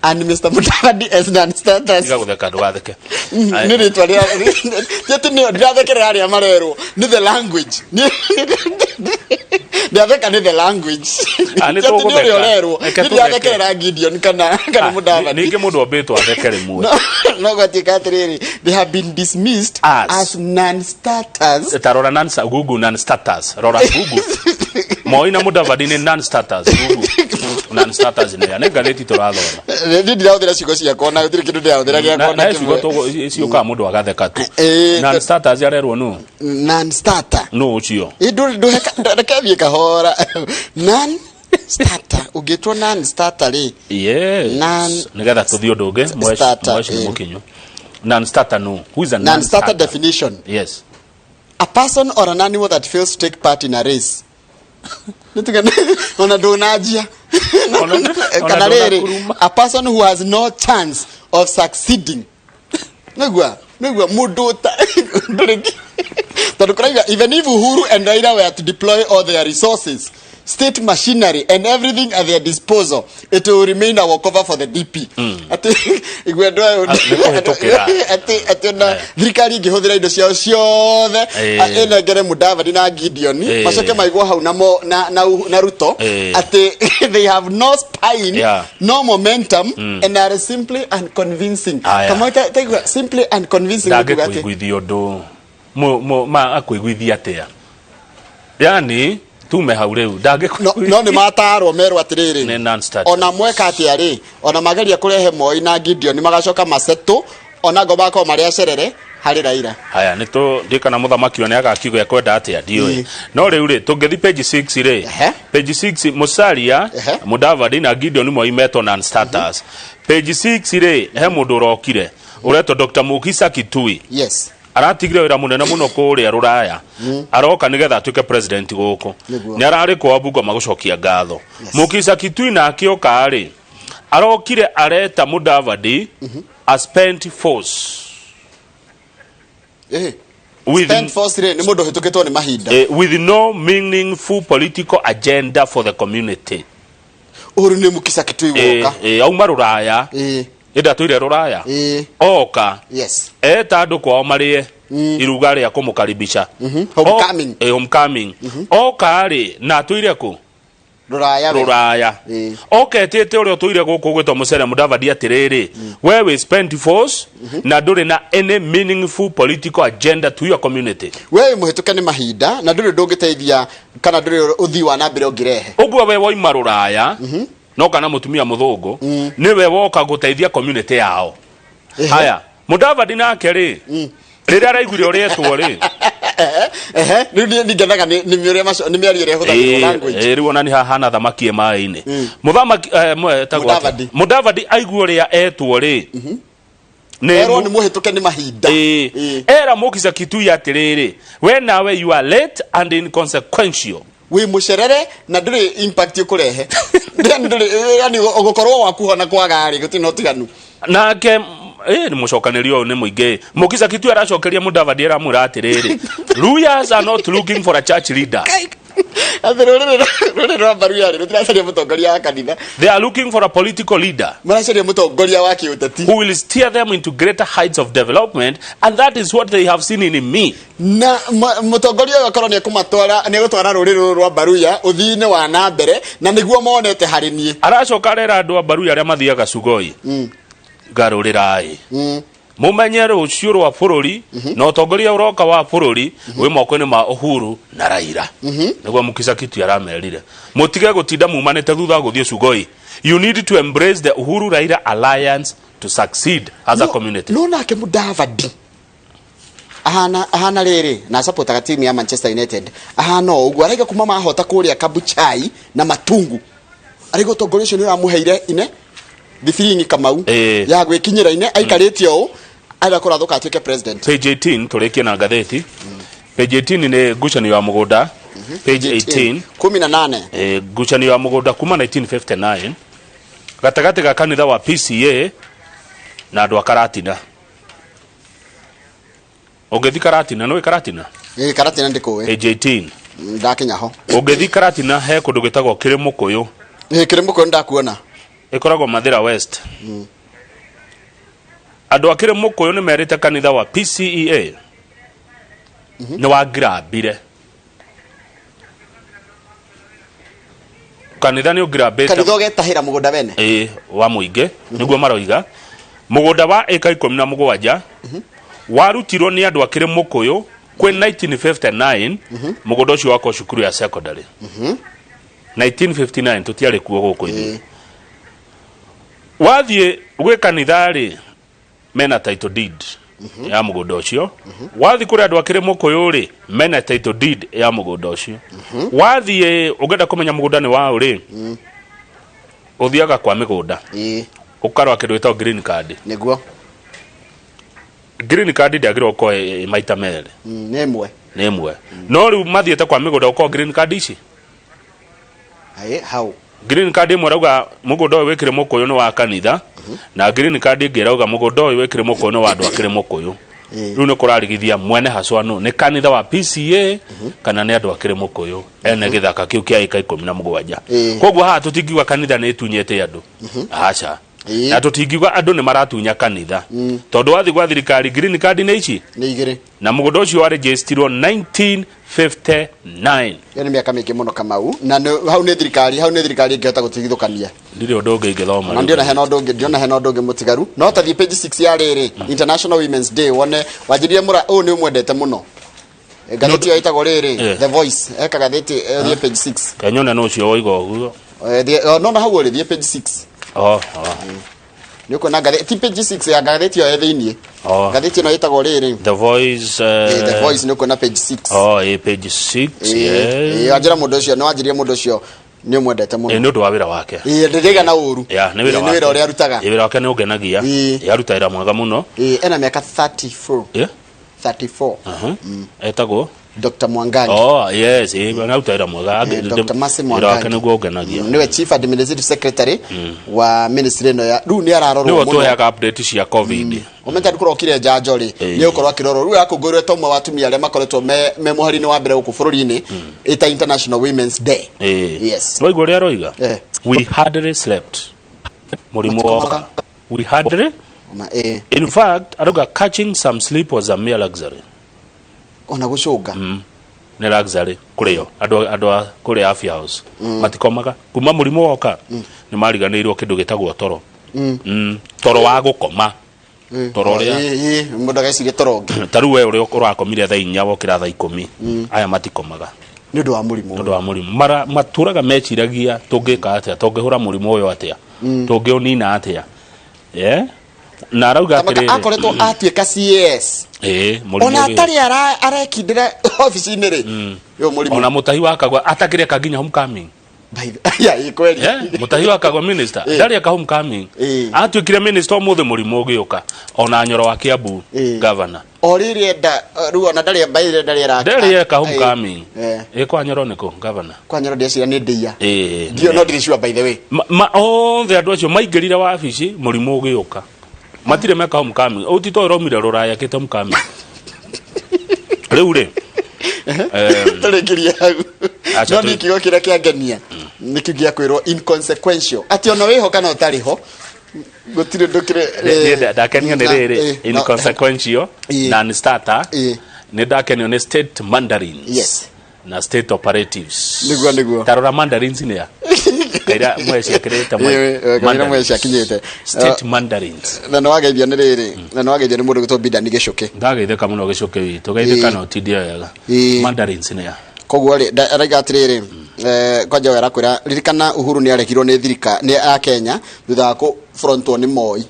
and Mr. Mudavadi as non-starters. Tiga gũtheka, ndũgatheke. Nĩ rĩtwa rĩa ti atĩ nĩo ndĩrathekerera arĩa marerwo, nĩ the language. Ndĩratheka nĩ the language. Ah, nĩ Ti atĩ nĩ ũrĩa tũgũtheka. ũrerwo. Reke Nĩ tũtheke. ndĩrathekerera Gideon kana kana Ah, Mudavadi. ningĩ mũndũ ambĩtwo atheke rĩmwe. No gwatuĩka atĩrĩrĩ, they have been dismissed as non-starters. Ta rora non Google non-starters, rora Google Moi na Mudavadi nĩ non-starters. Google non-starters nĩ nĩ ngathĩti tũrathoma. Niĩ ndirahũthĩra ciugo ciakwa na gũtirĩ kĩndũ ndĩrahũthĩra gĩakwa na na na ciugo kĩmwe. ciũkaga mũndũ agatheka tu. Ĩĩ, Non-starters arerwo nũ? Non-starter. Nũ ũcio? Ĩ, reke thiĩ kahora. Non starter, ũngĩtwo non starter rĩ? Yes. Non- Nĩgetha tũthiĩ ũndũ ũngĩ. Starter, Mweshi ĩĩ. mũkinyu. Non-starter nũ? Who is a Non starter non-starter? definition. Yes. A person or an animal that fails to take part in a race. Nĩ tuge ona ndũnanjia. Kana rĩrĩ, a person who has no chance of succeeding. Nĩguo, nĩguo mũndũ ta ndũrĩ tondũ kũrauga even if Uhuru and Raila were to deploy all their resources, state machinery and everything at their disposal, it will remain a walkover for the DP. Atĩ igwe andũ aya Ah, nĩ kũhĩtũkĩra. Atĩ ona thirikari ĩngĩhũthĩra indo ciao ciothe ĩnengere Mudavadi na Gideon, macoke maigwo hau na, mo, na, na, na Ruto, atĩ they have no spine, no momentum, and are simply unconvincing. Aya. Kamau, taigua simply unconvincing nĩ kuga atĩ Ndangĩkũiguithia ũndũ. Ma akũiguithia atĩa? Yani tume hau rĩu, ndangĩkũiguithia. No nĩ matarwo merwo atĩrĩrĩ, Nĩ non-starter. Ona mweka atĩa rĩ, ona mageria kũrehe Moi na Gideon, magacoka masetũ ona ngo makorwo marĩ acerere harĩ Raila. Haya, nĩ tũ ndiĩ kana mũthamaki one agakiuga ekwenda atĩa, ndiũĩ. No rĩu rĩ, tũngĩthi page 6 rĩ, page 6, Musalia Mudavadi na Gideon Moi metwo non-starters. Page 6 rĩ, he mũndũ ũrokire ũretwo Dr. Mukisa Kitui. Aratigire wĩra mũnene mũno kũrĩa rũraya, aroka nĩgetha atuĩke president gũkũ. Nĩ ararĩ kwao Bungoma gũcokia ngatho. Mukisa Kitui nake oka rĩ, arokire areta Mudavadi a spent force. With Spent force rĩ, nĩ mũndũ ũhĩtũkĩtwo nĩ mahinda. With no meaningful political agenda for the community. Ũhuru nĩ Mukisa Kitui woka. Auma rũraya, ĩndĩ atũire rũraya, oka eta andũ kwao marĩe iruga rĩa kũmũkaribisha. Homecoming. Homecoming. Oka rĩ, na atũire kũ? Rũraya we. Rũraya. Oketĩte ũrĩa ũtũire gũkũ gwĩtwo Musalia Mudavadi atĩrĩrĩ, we wĩ spent force na ndũrĩ na any meaningful political agenda to your community. We wĩ mũhĩtũke nĩ mahinda na ndũrĩ ndũngĩteithia kana ndũrĩ ũthii wa na mbere ũngĩrehe. Ũguo we woima rũraya no kana mũtumia mũthũngũ nĩwe woka gũteithia community yao. Haya, Mudavadi nake rĩ, rĩrĩa araiguire ũrĩa etwo rĩ, Ehe, rĩu niĩ ningenaga nĩ ũrĩa nĩ mĩario ĩrĩa ĩhũthagĩrwo, language. Rĩu ona nĩ hahana thamaki ĩ maĩ-inĩ. Mũthamaki etagwo atĩa? Mudavadi. Mudavadi aigua ũrĩa etwo rĩ, nĩ Erwo nĩ mũhĩtũke nĩ mahinda. Era Mukisa Kitui atĩrĩrĩ, we nawe you are late and inconsequential. Wĩ mũcerere na ndũrĩ impact ũkũrehe. Yani ndũrĩ, yani gũkorwo waku ho na kwaga rĩ, gũtirĩ na ũtiganu. Nake nĩ mũcokanĩrio ũyũ nĩ mũingĩ. Mukisa Kitui aracokeria Mudavadi, aramwĩra atĩrĩrĩ, Luyas are not looking for a church leader. Atĩ rũrĩrĩ rwa Mbaruya rĩ, rũtiracaria mũtongoria wa kanitha. They are looking for a political leader. Maracaria mũtongoria wa kĩũteti. Who will steer them into greater heights of development, and that is what they have seen in me. Na mũtongoria ũyũ akorwo nĩ egũtwara rũrĩrĩ rũrũ rwa Mbaruya ũthii-inĩ wa na mbere, na nĩguo monete harĩ niĩ. Aracoka arera andũ a Mbaruya arĩa mathiaga Sugoi, garũrĩrai mũmenye rũciũ rwa bũrũri na ũtongoria ũroka wa bũrũri wĩ moko-inĩ ma Uhuru na Raila. Nĩguo Mukisa Kitui aramerire mũtige gũtinda mumanĩte thutha wa gũthiĩ Sugoi. You need to embrace the Uhuru Raila alliance to succeed as a community. No nake Mudavadi ahana rĩrĩ na supportaga timu ya Manchester United, ahana o ũguo araiga kuma mahota kũrĩa Kabuchai na Matungu, araiga ũtongoria ũcio nĩ ũramũheire ine thibiringi kamau Ĩĩ. ya gwĩkinyĩra-inĩ aikarĩte ũũ arĩa kũrathũka atuĩke president. Page 18 tũrĩkie na ngathĩti. Page 18 nĩ ngucanio ya mũgũnda. Page 18. 18. Ngucanio ya mũgũnda kuma 1959 gatagatĩ ga kanitha wa PCA na andũ a Karatina. Ũngĩthi Karatina, nĩũĩ Karatina? Ĩĩ, Karatina ndĩkũĩ. Page 18. Ndakinya ho. Ũngĩthi Karatina he kũndũ gwĩtagwo Kĩrĩmũkũyũ. Ĩĩ, Kĩrĩmũkũyũ nĩndakuona. Ĩkoragwo Mathĩra West. Andũ a Kĩrĩmũkũyũ nĩ merĩte kanitha wa PCEA nĩ wangirambire. Kanitha nĩ ũngirambĩte. Kanitha ũgetahĩra mũgũnda wene. Ĩĩ, wa mũingĩ nĩguo maroiga. Mũgũnda wa ĩka 17 warutirwo nĩ andũ a Kĩrĩmũkũyũ kwĩ 1959. Mũgũnda ũcio wakwo cukuru ya secondary. 1959 tũtiarĩ kuo gũkũ ithuĩ. Wathiĩ gwĩ kanitha rĩ, mena title deed ya mũgũnda ũcio. Wathiĩ kũrĩ andũ a Kĩrĩmũkũyũ rĩ, mena title deed ya mũgũnda ũcio. Wathiĩ ũngĩenda kũmenya mũgũnda nĩ waũ rĩ, ũthiaga kwa mĩgũnda ũkarora kĩndũ gĩtagwo green card. Nĩguo. Green card ndĩagĩrĩirwo gũkorwo ĩ maita merĩ. Nĩ ĩmwe. Nĩ ĩmwe, no rĩu mathiĩte kwa mĩgũnda gũkorwo green card ici. Aĩ, hau. Green card ĩmwe ĩrauga mũgũnda ũyũ wĩkĩre mũkũyũ nĩ wa kanitha, na green card ĩngĩ ĩrauga mũgũnda ũyũ wĩkĩre mũkũyũ nĩ wa andũ akĩrĩ mũkũyũ. Rĩu nĩ kũrarigithia mwene haswa nũ, nĩ kanitha wa PCA kana nĩ andũ akĩrĩ mũkũyũ ene gĩthaka kĩu kĩa ĩka 17. Koguo haha tũtingiuga kanitha nĩ ĩtunyĩte andũ, aca, na tũtingiuga andũ nĩ maratunya kanitha, tondũ wathiĩ gwa thirikari green card nĩ ici. Nĩ igĩrĩ. Na mũgũnda ũcio warĩnjĩstirwo 1959. Ĩyo nĩ mĩaka mĩingĩ mũno Kamau, na hau nĩ thirikari, hau nĩ thirikari ĩngĩhota gũtigithũkania. Ndirĩ ũndũ ũngĩ ingĩthoma. Na ndiona hena ũndũ ũngĩ, ndiona hena ũndũ ũngĩ mũtigaru. No ta thiĩ page 6 ya rĩrĩ, International Women's Day, wone wanjĩrire mũra ũyũ nĩ ũmwendete mũno. Ngathĩti ĩyo ĩtagwo rĩrĩ, The Voice, eka gathĩti thiĩ page 6. Kenyone nĩ ũcio woiga ũguo. Thiĩ, no na hau ũrĩ thiĩ page 6. Oh, oh. Nĩ ũkuona ngathĩti, ti page 6 ya ngathĩti ĩyo ĩ thĩiniĩ. Oh. Ngathĩti ĩno ĩtagwo rĩrĩ. The Voice. The Voice, nĩ ũkuona page 6. Oh, page 6. Ĩĩ, wanjĩra mũndũ ũcio, nĩ wanjĩrire mũndũ ũcio nĩ ũmwendete mũno. Nĩ ũndũ wa wĩra wake. Ĩĩ, ndĩrĩga na ũru. Ya, nĩ wĩra Ĩĩ, nĩ wĩra ũrĩa arutaga. Ĩĩ, wĩra wake nĩ ũngenagia. Aruta wĩra mwega mũno. Ĩĩ, ena mĩaka 34. 34. Aha. Etagwo Dr. Mwangangi. Oh, yes, aruta wĩra mwega. Dr. Mercy Wĩra wake Mwangangi. nĩguo ũngenagia. Nĩwe Chief Administrative Secretary wa ministry ĩno ya rĩu nĩ ararorwo Nĩwe mũno. ũtũheaga update cia COVID. Ũmenya kũrokire njanjo rĩ, nĩ ũkorwo akĩrorwo rĩu akũngũĩrwo ta ũmwe wa atumia arĩa makoretwo me mũhari-inĩ wa mbere gũkũ bũrũri-inĩ, ĩta International Women's Day. Yes. Waigua ũrĩa aroiga? We hardly slept. Mũrimũ woka. We hardly. In fact, arauga catching some sleep was a mere luxury. Ona gũcũnga. Nĩ luxury kũrĩo andũ a kũrĩa Afya House matikomaga kuma mũrimũ woka, nĩ mariganĩirwo kĩndũ gĩtagwo toro. Toro wa gũkoma, toro ũrĩa Mũndũ ageciria toro ũngĩ. Ta rĩu we ũrĩa ũrakomire thaa 4 wokĩra thaa 10, aya matikomaga. Nĩ ũndũ wa mũrimũ. Nĩ ũndũ wa mũrimũ. Matũraga meciragia tũngĩka atĩa, tũngĩhũra mũrimũ ũyũ atĩa, tũngĩũnina atĩa. Yeah? Na arauga Tamaka atĩrĩrĩ, akoretwo atuĩka CAS mũrimũ ona ũgĩ- atarĩ arekindĩra obici-inĩ rĩ, ũyũ mũrimũ. Ona Mũtahi wa Kagwa atakĩreka nginya homecoming. Ya, ĩ, kweli. Mũtahi wa Kagwa minister ndarĩ eka homecoming. Atuĩkire minister ũmũthĩ, mũrimũ ũgĩũka. Ona Nyoro wa Kiambu governor O rĩrĩ enda rĩu ona ndarĩ mbaire ndarĩ ara ndarĩ eka homecoming. Kwa Nyoro nĩkũ governor? Kwa Nyoro ndĩreciria nĩ ndĩia. Ndio, no ndirĩ sure, by the way. Othe andũ acio maingĩrire wabici mũrimũ ũgĩũka, matirĩ meka homecoming. Ũũ ti to ũraumire rũraya kĩte homecoming rĩu rĩ. Tũrĩkĩrie hau. Acha. No niĩ kiugo kĩrĩa kĩangenia nĩ kĩu gĩa kwĩrwo inconsequential, atĩ ona wĩho kana ũtarĩ ho gũtirĩ ũndũ kĩrĩ. Niĩ ndakenio nĩ rĩrĩ, inconsequential, non-starter. Nĩ ndakenio nĩ state mandarins na state operatives. Nĩguo. Tarora, mandarins nĩ a kaira mwe ciakĩrĩte. Ĩĩ, kaira mwe ciakinyĩte. State mandarins. Na nĩ wageithio nĩ rĩrĩ, na nĩ wageithio nĩ mũndũ gwĩtwo Bidani Gĩcũkĩ. Ndageithĩka mũno Gĩcũkĩ witũ, geithĩka na ũtindie wega. Mandarins nĩ a? Koguo rĩ, arauga atĩrĩrĩ, kwanja we arakwĩra ririkana Uhuru nĩ aregirwo nĩ thirika nĩ a Kenya thutha wa kũfrontwo nĩ Moi,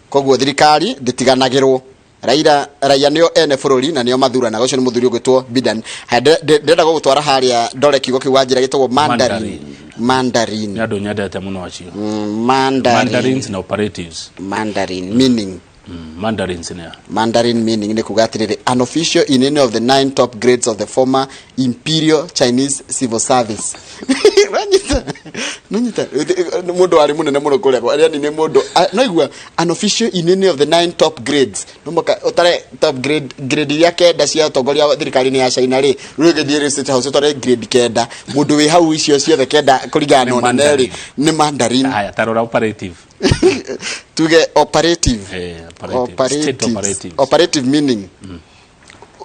koguo thirikari ndĩtiganagĩrwo. Raila raia nĩo ene bũrũri na nĩo mathuranaga. Ũcio nĩ mũthuri ũgwĩtwo Bidan. Haya, ndĩrenda gũgũtwara harĩa ndore kiugo kĩu wanjĩra gĩtagwo Mandarin. Mandarin. Nĩ andũ nyendete mũno acio. Mandarin. Mandarins na operatives. Mandarin meaning. Mandarins nĩ a? Mandarin meaning nĩ kuga atĩrĩrĩ, an official in any of the nine top grades of the former Imperial Chinese Civil Service. Nanyita. Nanyita. Mũndũ warĩ mũnene mũno kũrĩa. Yani nĩ mũndũ no igua an official in any of the nine top grades. No mũka ũtare top grade grade iria kenda cia ũtongoria wa thirikari-inĩ ya China rĩ, rĩu ũgĩthiĩ rĩ State House ũtare grade kenda. Mũndũ wĩ hau icio ciothe kenda kũringana na Nĩ ũnene rĩ, Mandarin. nĩ Mandarin. Haya, tarora operative. Tuge operative. Operative. State operatives. Operative meaning.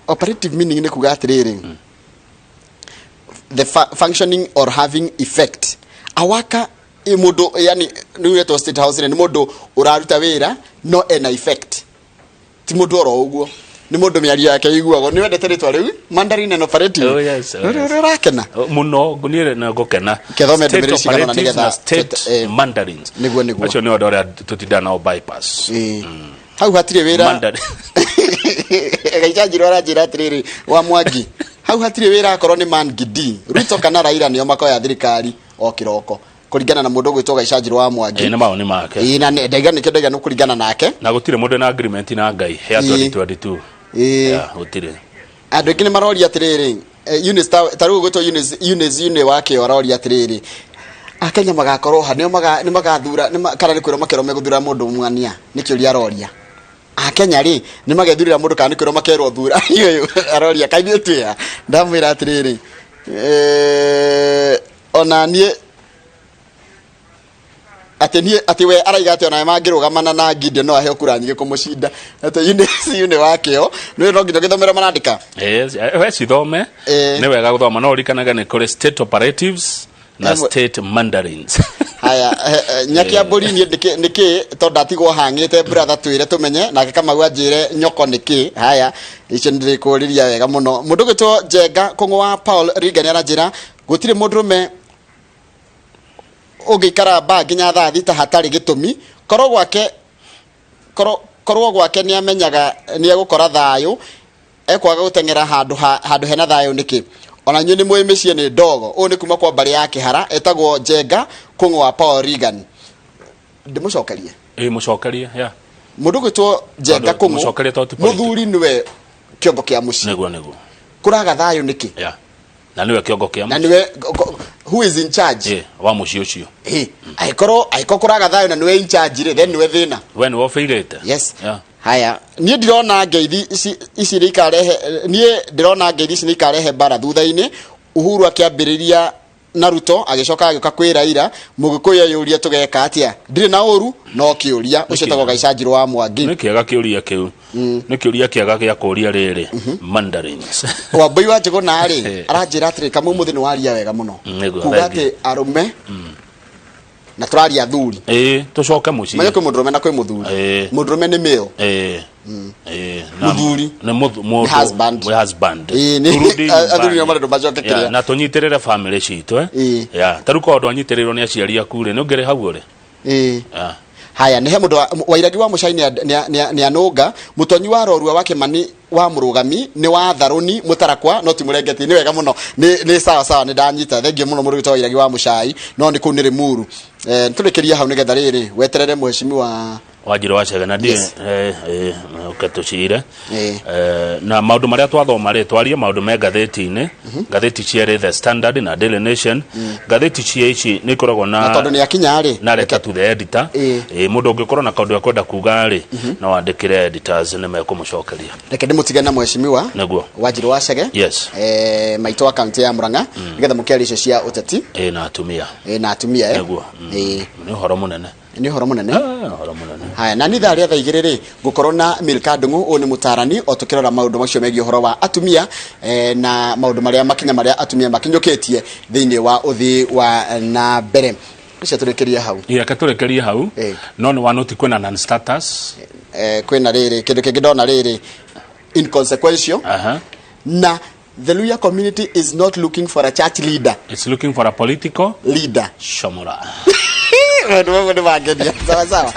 Operative meaning nĩ kuga atĩrĩrĩ, the functioning or having effect. A worker ĩ mũndũ, yani nĩ wetwo State House rĩ, nĩ mũndũ ũraruta wĩra no ena effect, ti mũndũ oro ũguo, nĩ mũndũ mĩario yake ĩiguagwo. Nĩ wendete rĩtwa rĩu Mandarin and operative? Oh, yes, oh, yes. Ũrakena? Oh, mũno niĩ nĩ ngũkena. Kethome State ndũmĩrĩri cigana ũna operatives na nĩgetha state mandarins. Nĩguo, nĩguo. Acio nĩ andũ arĩa tũtindaga nao bypass. Hau hatirĩ wĩra. Mandarin. Gaicanjirwo aranjĩra atĩrĩrĩ, wa Mwangi, hau hatirĩ wĩra akorwo nĩ man Gidi, Ruto kana Raila nĩo makoya thirikari o kĩroko, kũringana na mũndũ ũgwĩtwo Gaicanjirwo wa Mwangi. Nĩ mawoni make. Ĩĩ, na ndaiga nĩkĩo ndaiga nĩ kũringana nake. Na gũtirĩ mũndũ na agreement na Ngai ya 2022. Yeah, gũtirĩ. Andũ aingĩ nĩ maroria atĩrĩrĩ, Eunice, ta rĩu ũgwĩtwo Eunice, Eunice Eunice wa kĩo aroria atĩrĩrĩ, Akenya magakorwo ha nĩo nĩ magathura kana nĩ kwĩrwo makerwo megũthura mũndũ mwania? Nĩ kĩũria aroria. Akenya rĩ, nĩ magethurĩra mũndũ kana nĩ kwĩrwo makerwo thura ũyũ? Aroria kaĩ ithuĩ twĩ ha. Ndamwĩra atĩrĩrĩ, ona niĩ atĩ niĩ atĩ we araiga atĩ onawe mangĩrũgamana na Gideon no aheo kura nyingĩ kũmũcinda. Atĩ Eunice nĩ wakĩo nĩ no nginya ũgĩthomera marandĩka. Yes, we cithome. Nĩ wega gũthoma, no ũrikanage nĩ kũrĩ state operatives na state mandarins. Haya, nyakia mbũri niĩ nĩkĩ tondũ ndatigwo hang'ĩte, brother, twĩre tũmenye. Nake Kamau anjĩre nyoko nĩkĩ. Haya, icio nĩndĩrĩkũrĩria wega mũno. Mũndũ ũgwĩtwo Njenga Kũng'ũ wa Paul Reagan aranjĩra gũtirĩ mũndũrũme ũngĩikara mbaa nginya thaa 6 hatarĩ gĩtũmi, korwo gwake korwo gwake nĩ amenyaga nĩ egũkora thayũ, ekwaga gũteng'era handũ handũ hena thayũ nĩkĩ? Ona inyuĩ nĩ mũĩ mĩciĩ nĩ ndogo. Ũyũ nĩ kuma kwa mbarĩ ya Kĩhara, etagwo Njenga Kũng'ũ wa Paul Reagan. Ndĩmũcokerie? Ĩ, mũcokerie, yeah. Mũndũ ũgwĩtwo Njenga Tondũ Kũng'ũ, mũcokerie tondũ ti political. Mũthuri nĩwe kĩongo kĩa mũciĩ. Nĩguo, nĩguo. Kũraga thayũ nĩkĩ? Yeah. Na nĩwe kĩongo kĩa na nĩwe who is in charge. Wa mũciĩ ũcio. Angĩkorwo kũraga thayũ na nĩwe in charge rĩ, then nĩwe thĩna. We nĩwe ũbĩirĩte. Yes. Yeah. Haya, niĩ ndirona ngeithi ici nĩ ikarehe, niĩ ndĩrona ngeithi ici nĩ ikarehe mbara thutha-inĩ. Uhuru akĩambĩrĩria na Ruto agĩcoka agĩũka kwĩ Raila. Mũgĩkũyũ eyũria tũgeka atĩa? Ndirĩ na ũru no kĩũria. Ũcio etagwo Gaicanjirwo wa Mwangi. Nĩ kĩega kĩũria kĩu. Nĩ kĩũria kĩega gĩa kũria rĩrĩ, mandarins. Wambui wa Njũgũna rĩ, aranjĩra atĩrĩ, kamwe mũthĩ nĩ waria wega mũno. Nĩguo, kuga thank you. atĩ arũme na tũraria athuri. Ĩĩ, tũcoke mũciĩ. Manya kwĩ mũndũrũme na kwĩ mũthuri. Mũndũrũme nĩ male. Ĩĩ, Mũthuri. Nĩ mũndũ. Nĩ husband. Nĩ husband. Ĩĩ, Turudi athuri nĩo nyumbani. marendwo macoke Yeah, kĩrĩa. na tũnyitĩrĩre family citũ, eh. Yeah, ta rĩu korwo ndwanyitĩrĩirwo nĩ aciari aku rĩ, nĩ ũngĩrĩ hau ũrĩ? Yeah. Haya, nĩ he mũndũ Wairagi wa Mũcai nĩ anũnga mũtonyi wa rorua wa Kĩmani wa mũrũgami nĩ wa Tharũni mũtarakwa no ti mũrengeti. Nĩ wega mũno, nĩ sawa sawa, nĩ ndanyita. Thengiũ mũno mũndũ wĩtagwo Wairagi wa Mũcai, no nĩ kũu nĩ Rĩmuru. Tũrĩkĩrie hau nĩgetha rĩrĩ weterere mheshimiwa Wanjirũ wa Chege na ndiĩ. Yes. Ũke tũcire. Na maũndũ marĩa twathoma rĩ, twarie maũndũ me ngathĩti-inĩ, ngathĩti cierĩ, The Standard na Daily Nation. Ngathĩti cia ici nĩ ikoragwo na Na tondũ nĩ akinya rĩ, na letter to the editor. Mũndũ ũngĩkorwo na kaũndũ ekwenda kuga rĩ, no andĩkĩre editors, nĩ mekũmũcokeria. Reke ndĩmũtige na mheshimiwa Nĩguo. Wanjirũ wa Chege. Yes. Maitũ wa kaunti ya Murang'a, nĩgetha mũkĩaria icio cia ũteti. Na atumia. Na atumia. Nĩguo. Nĩ ũhoro mũnene. Nĩ ũhoro mũnene. Ũhoro mũnene. Haya, na nĩ thaa rĩa thaa 2 rĩ, ngũkorwo na Milka Ndung'u, ũyũ nĩ mũtarani o tũkĩrora maũndũ macio megiĩ ũhoro wa atumia, na maũndũ marĩa makinya marĩa atumia makinyũkĩtie thĩinĩ wa ũthii wa na mbere. Ũcio tũrĩkĩrie hau. Reke tũrĩkĩrie hau. No nĩ wanoti kwĩna non status. Kwĩna rĩrĩ kĩndũ kĩngĩ ndona rĩrĩ inconsequential. Na the Luhya community is not looking for a church leader. It's looking for a political leader. Shomora. Maũndũ mamwe nĩ mangenia. Sawa sawa.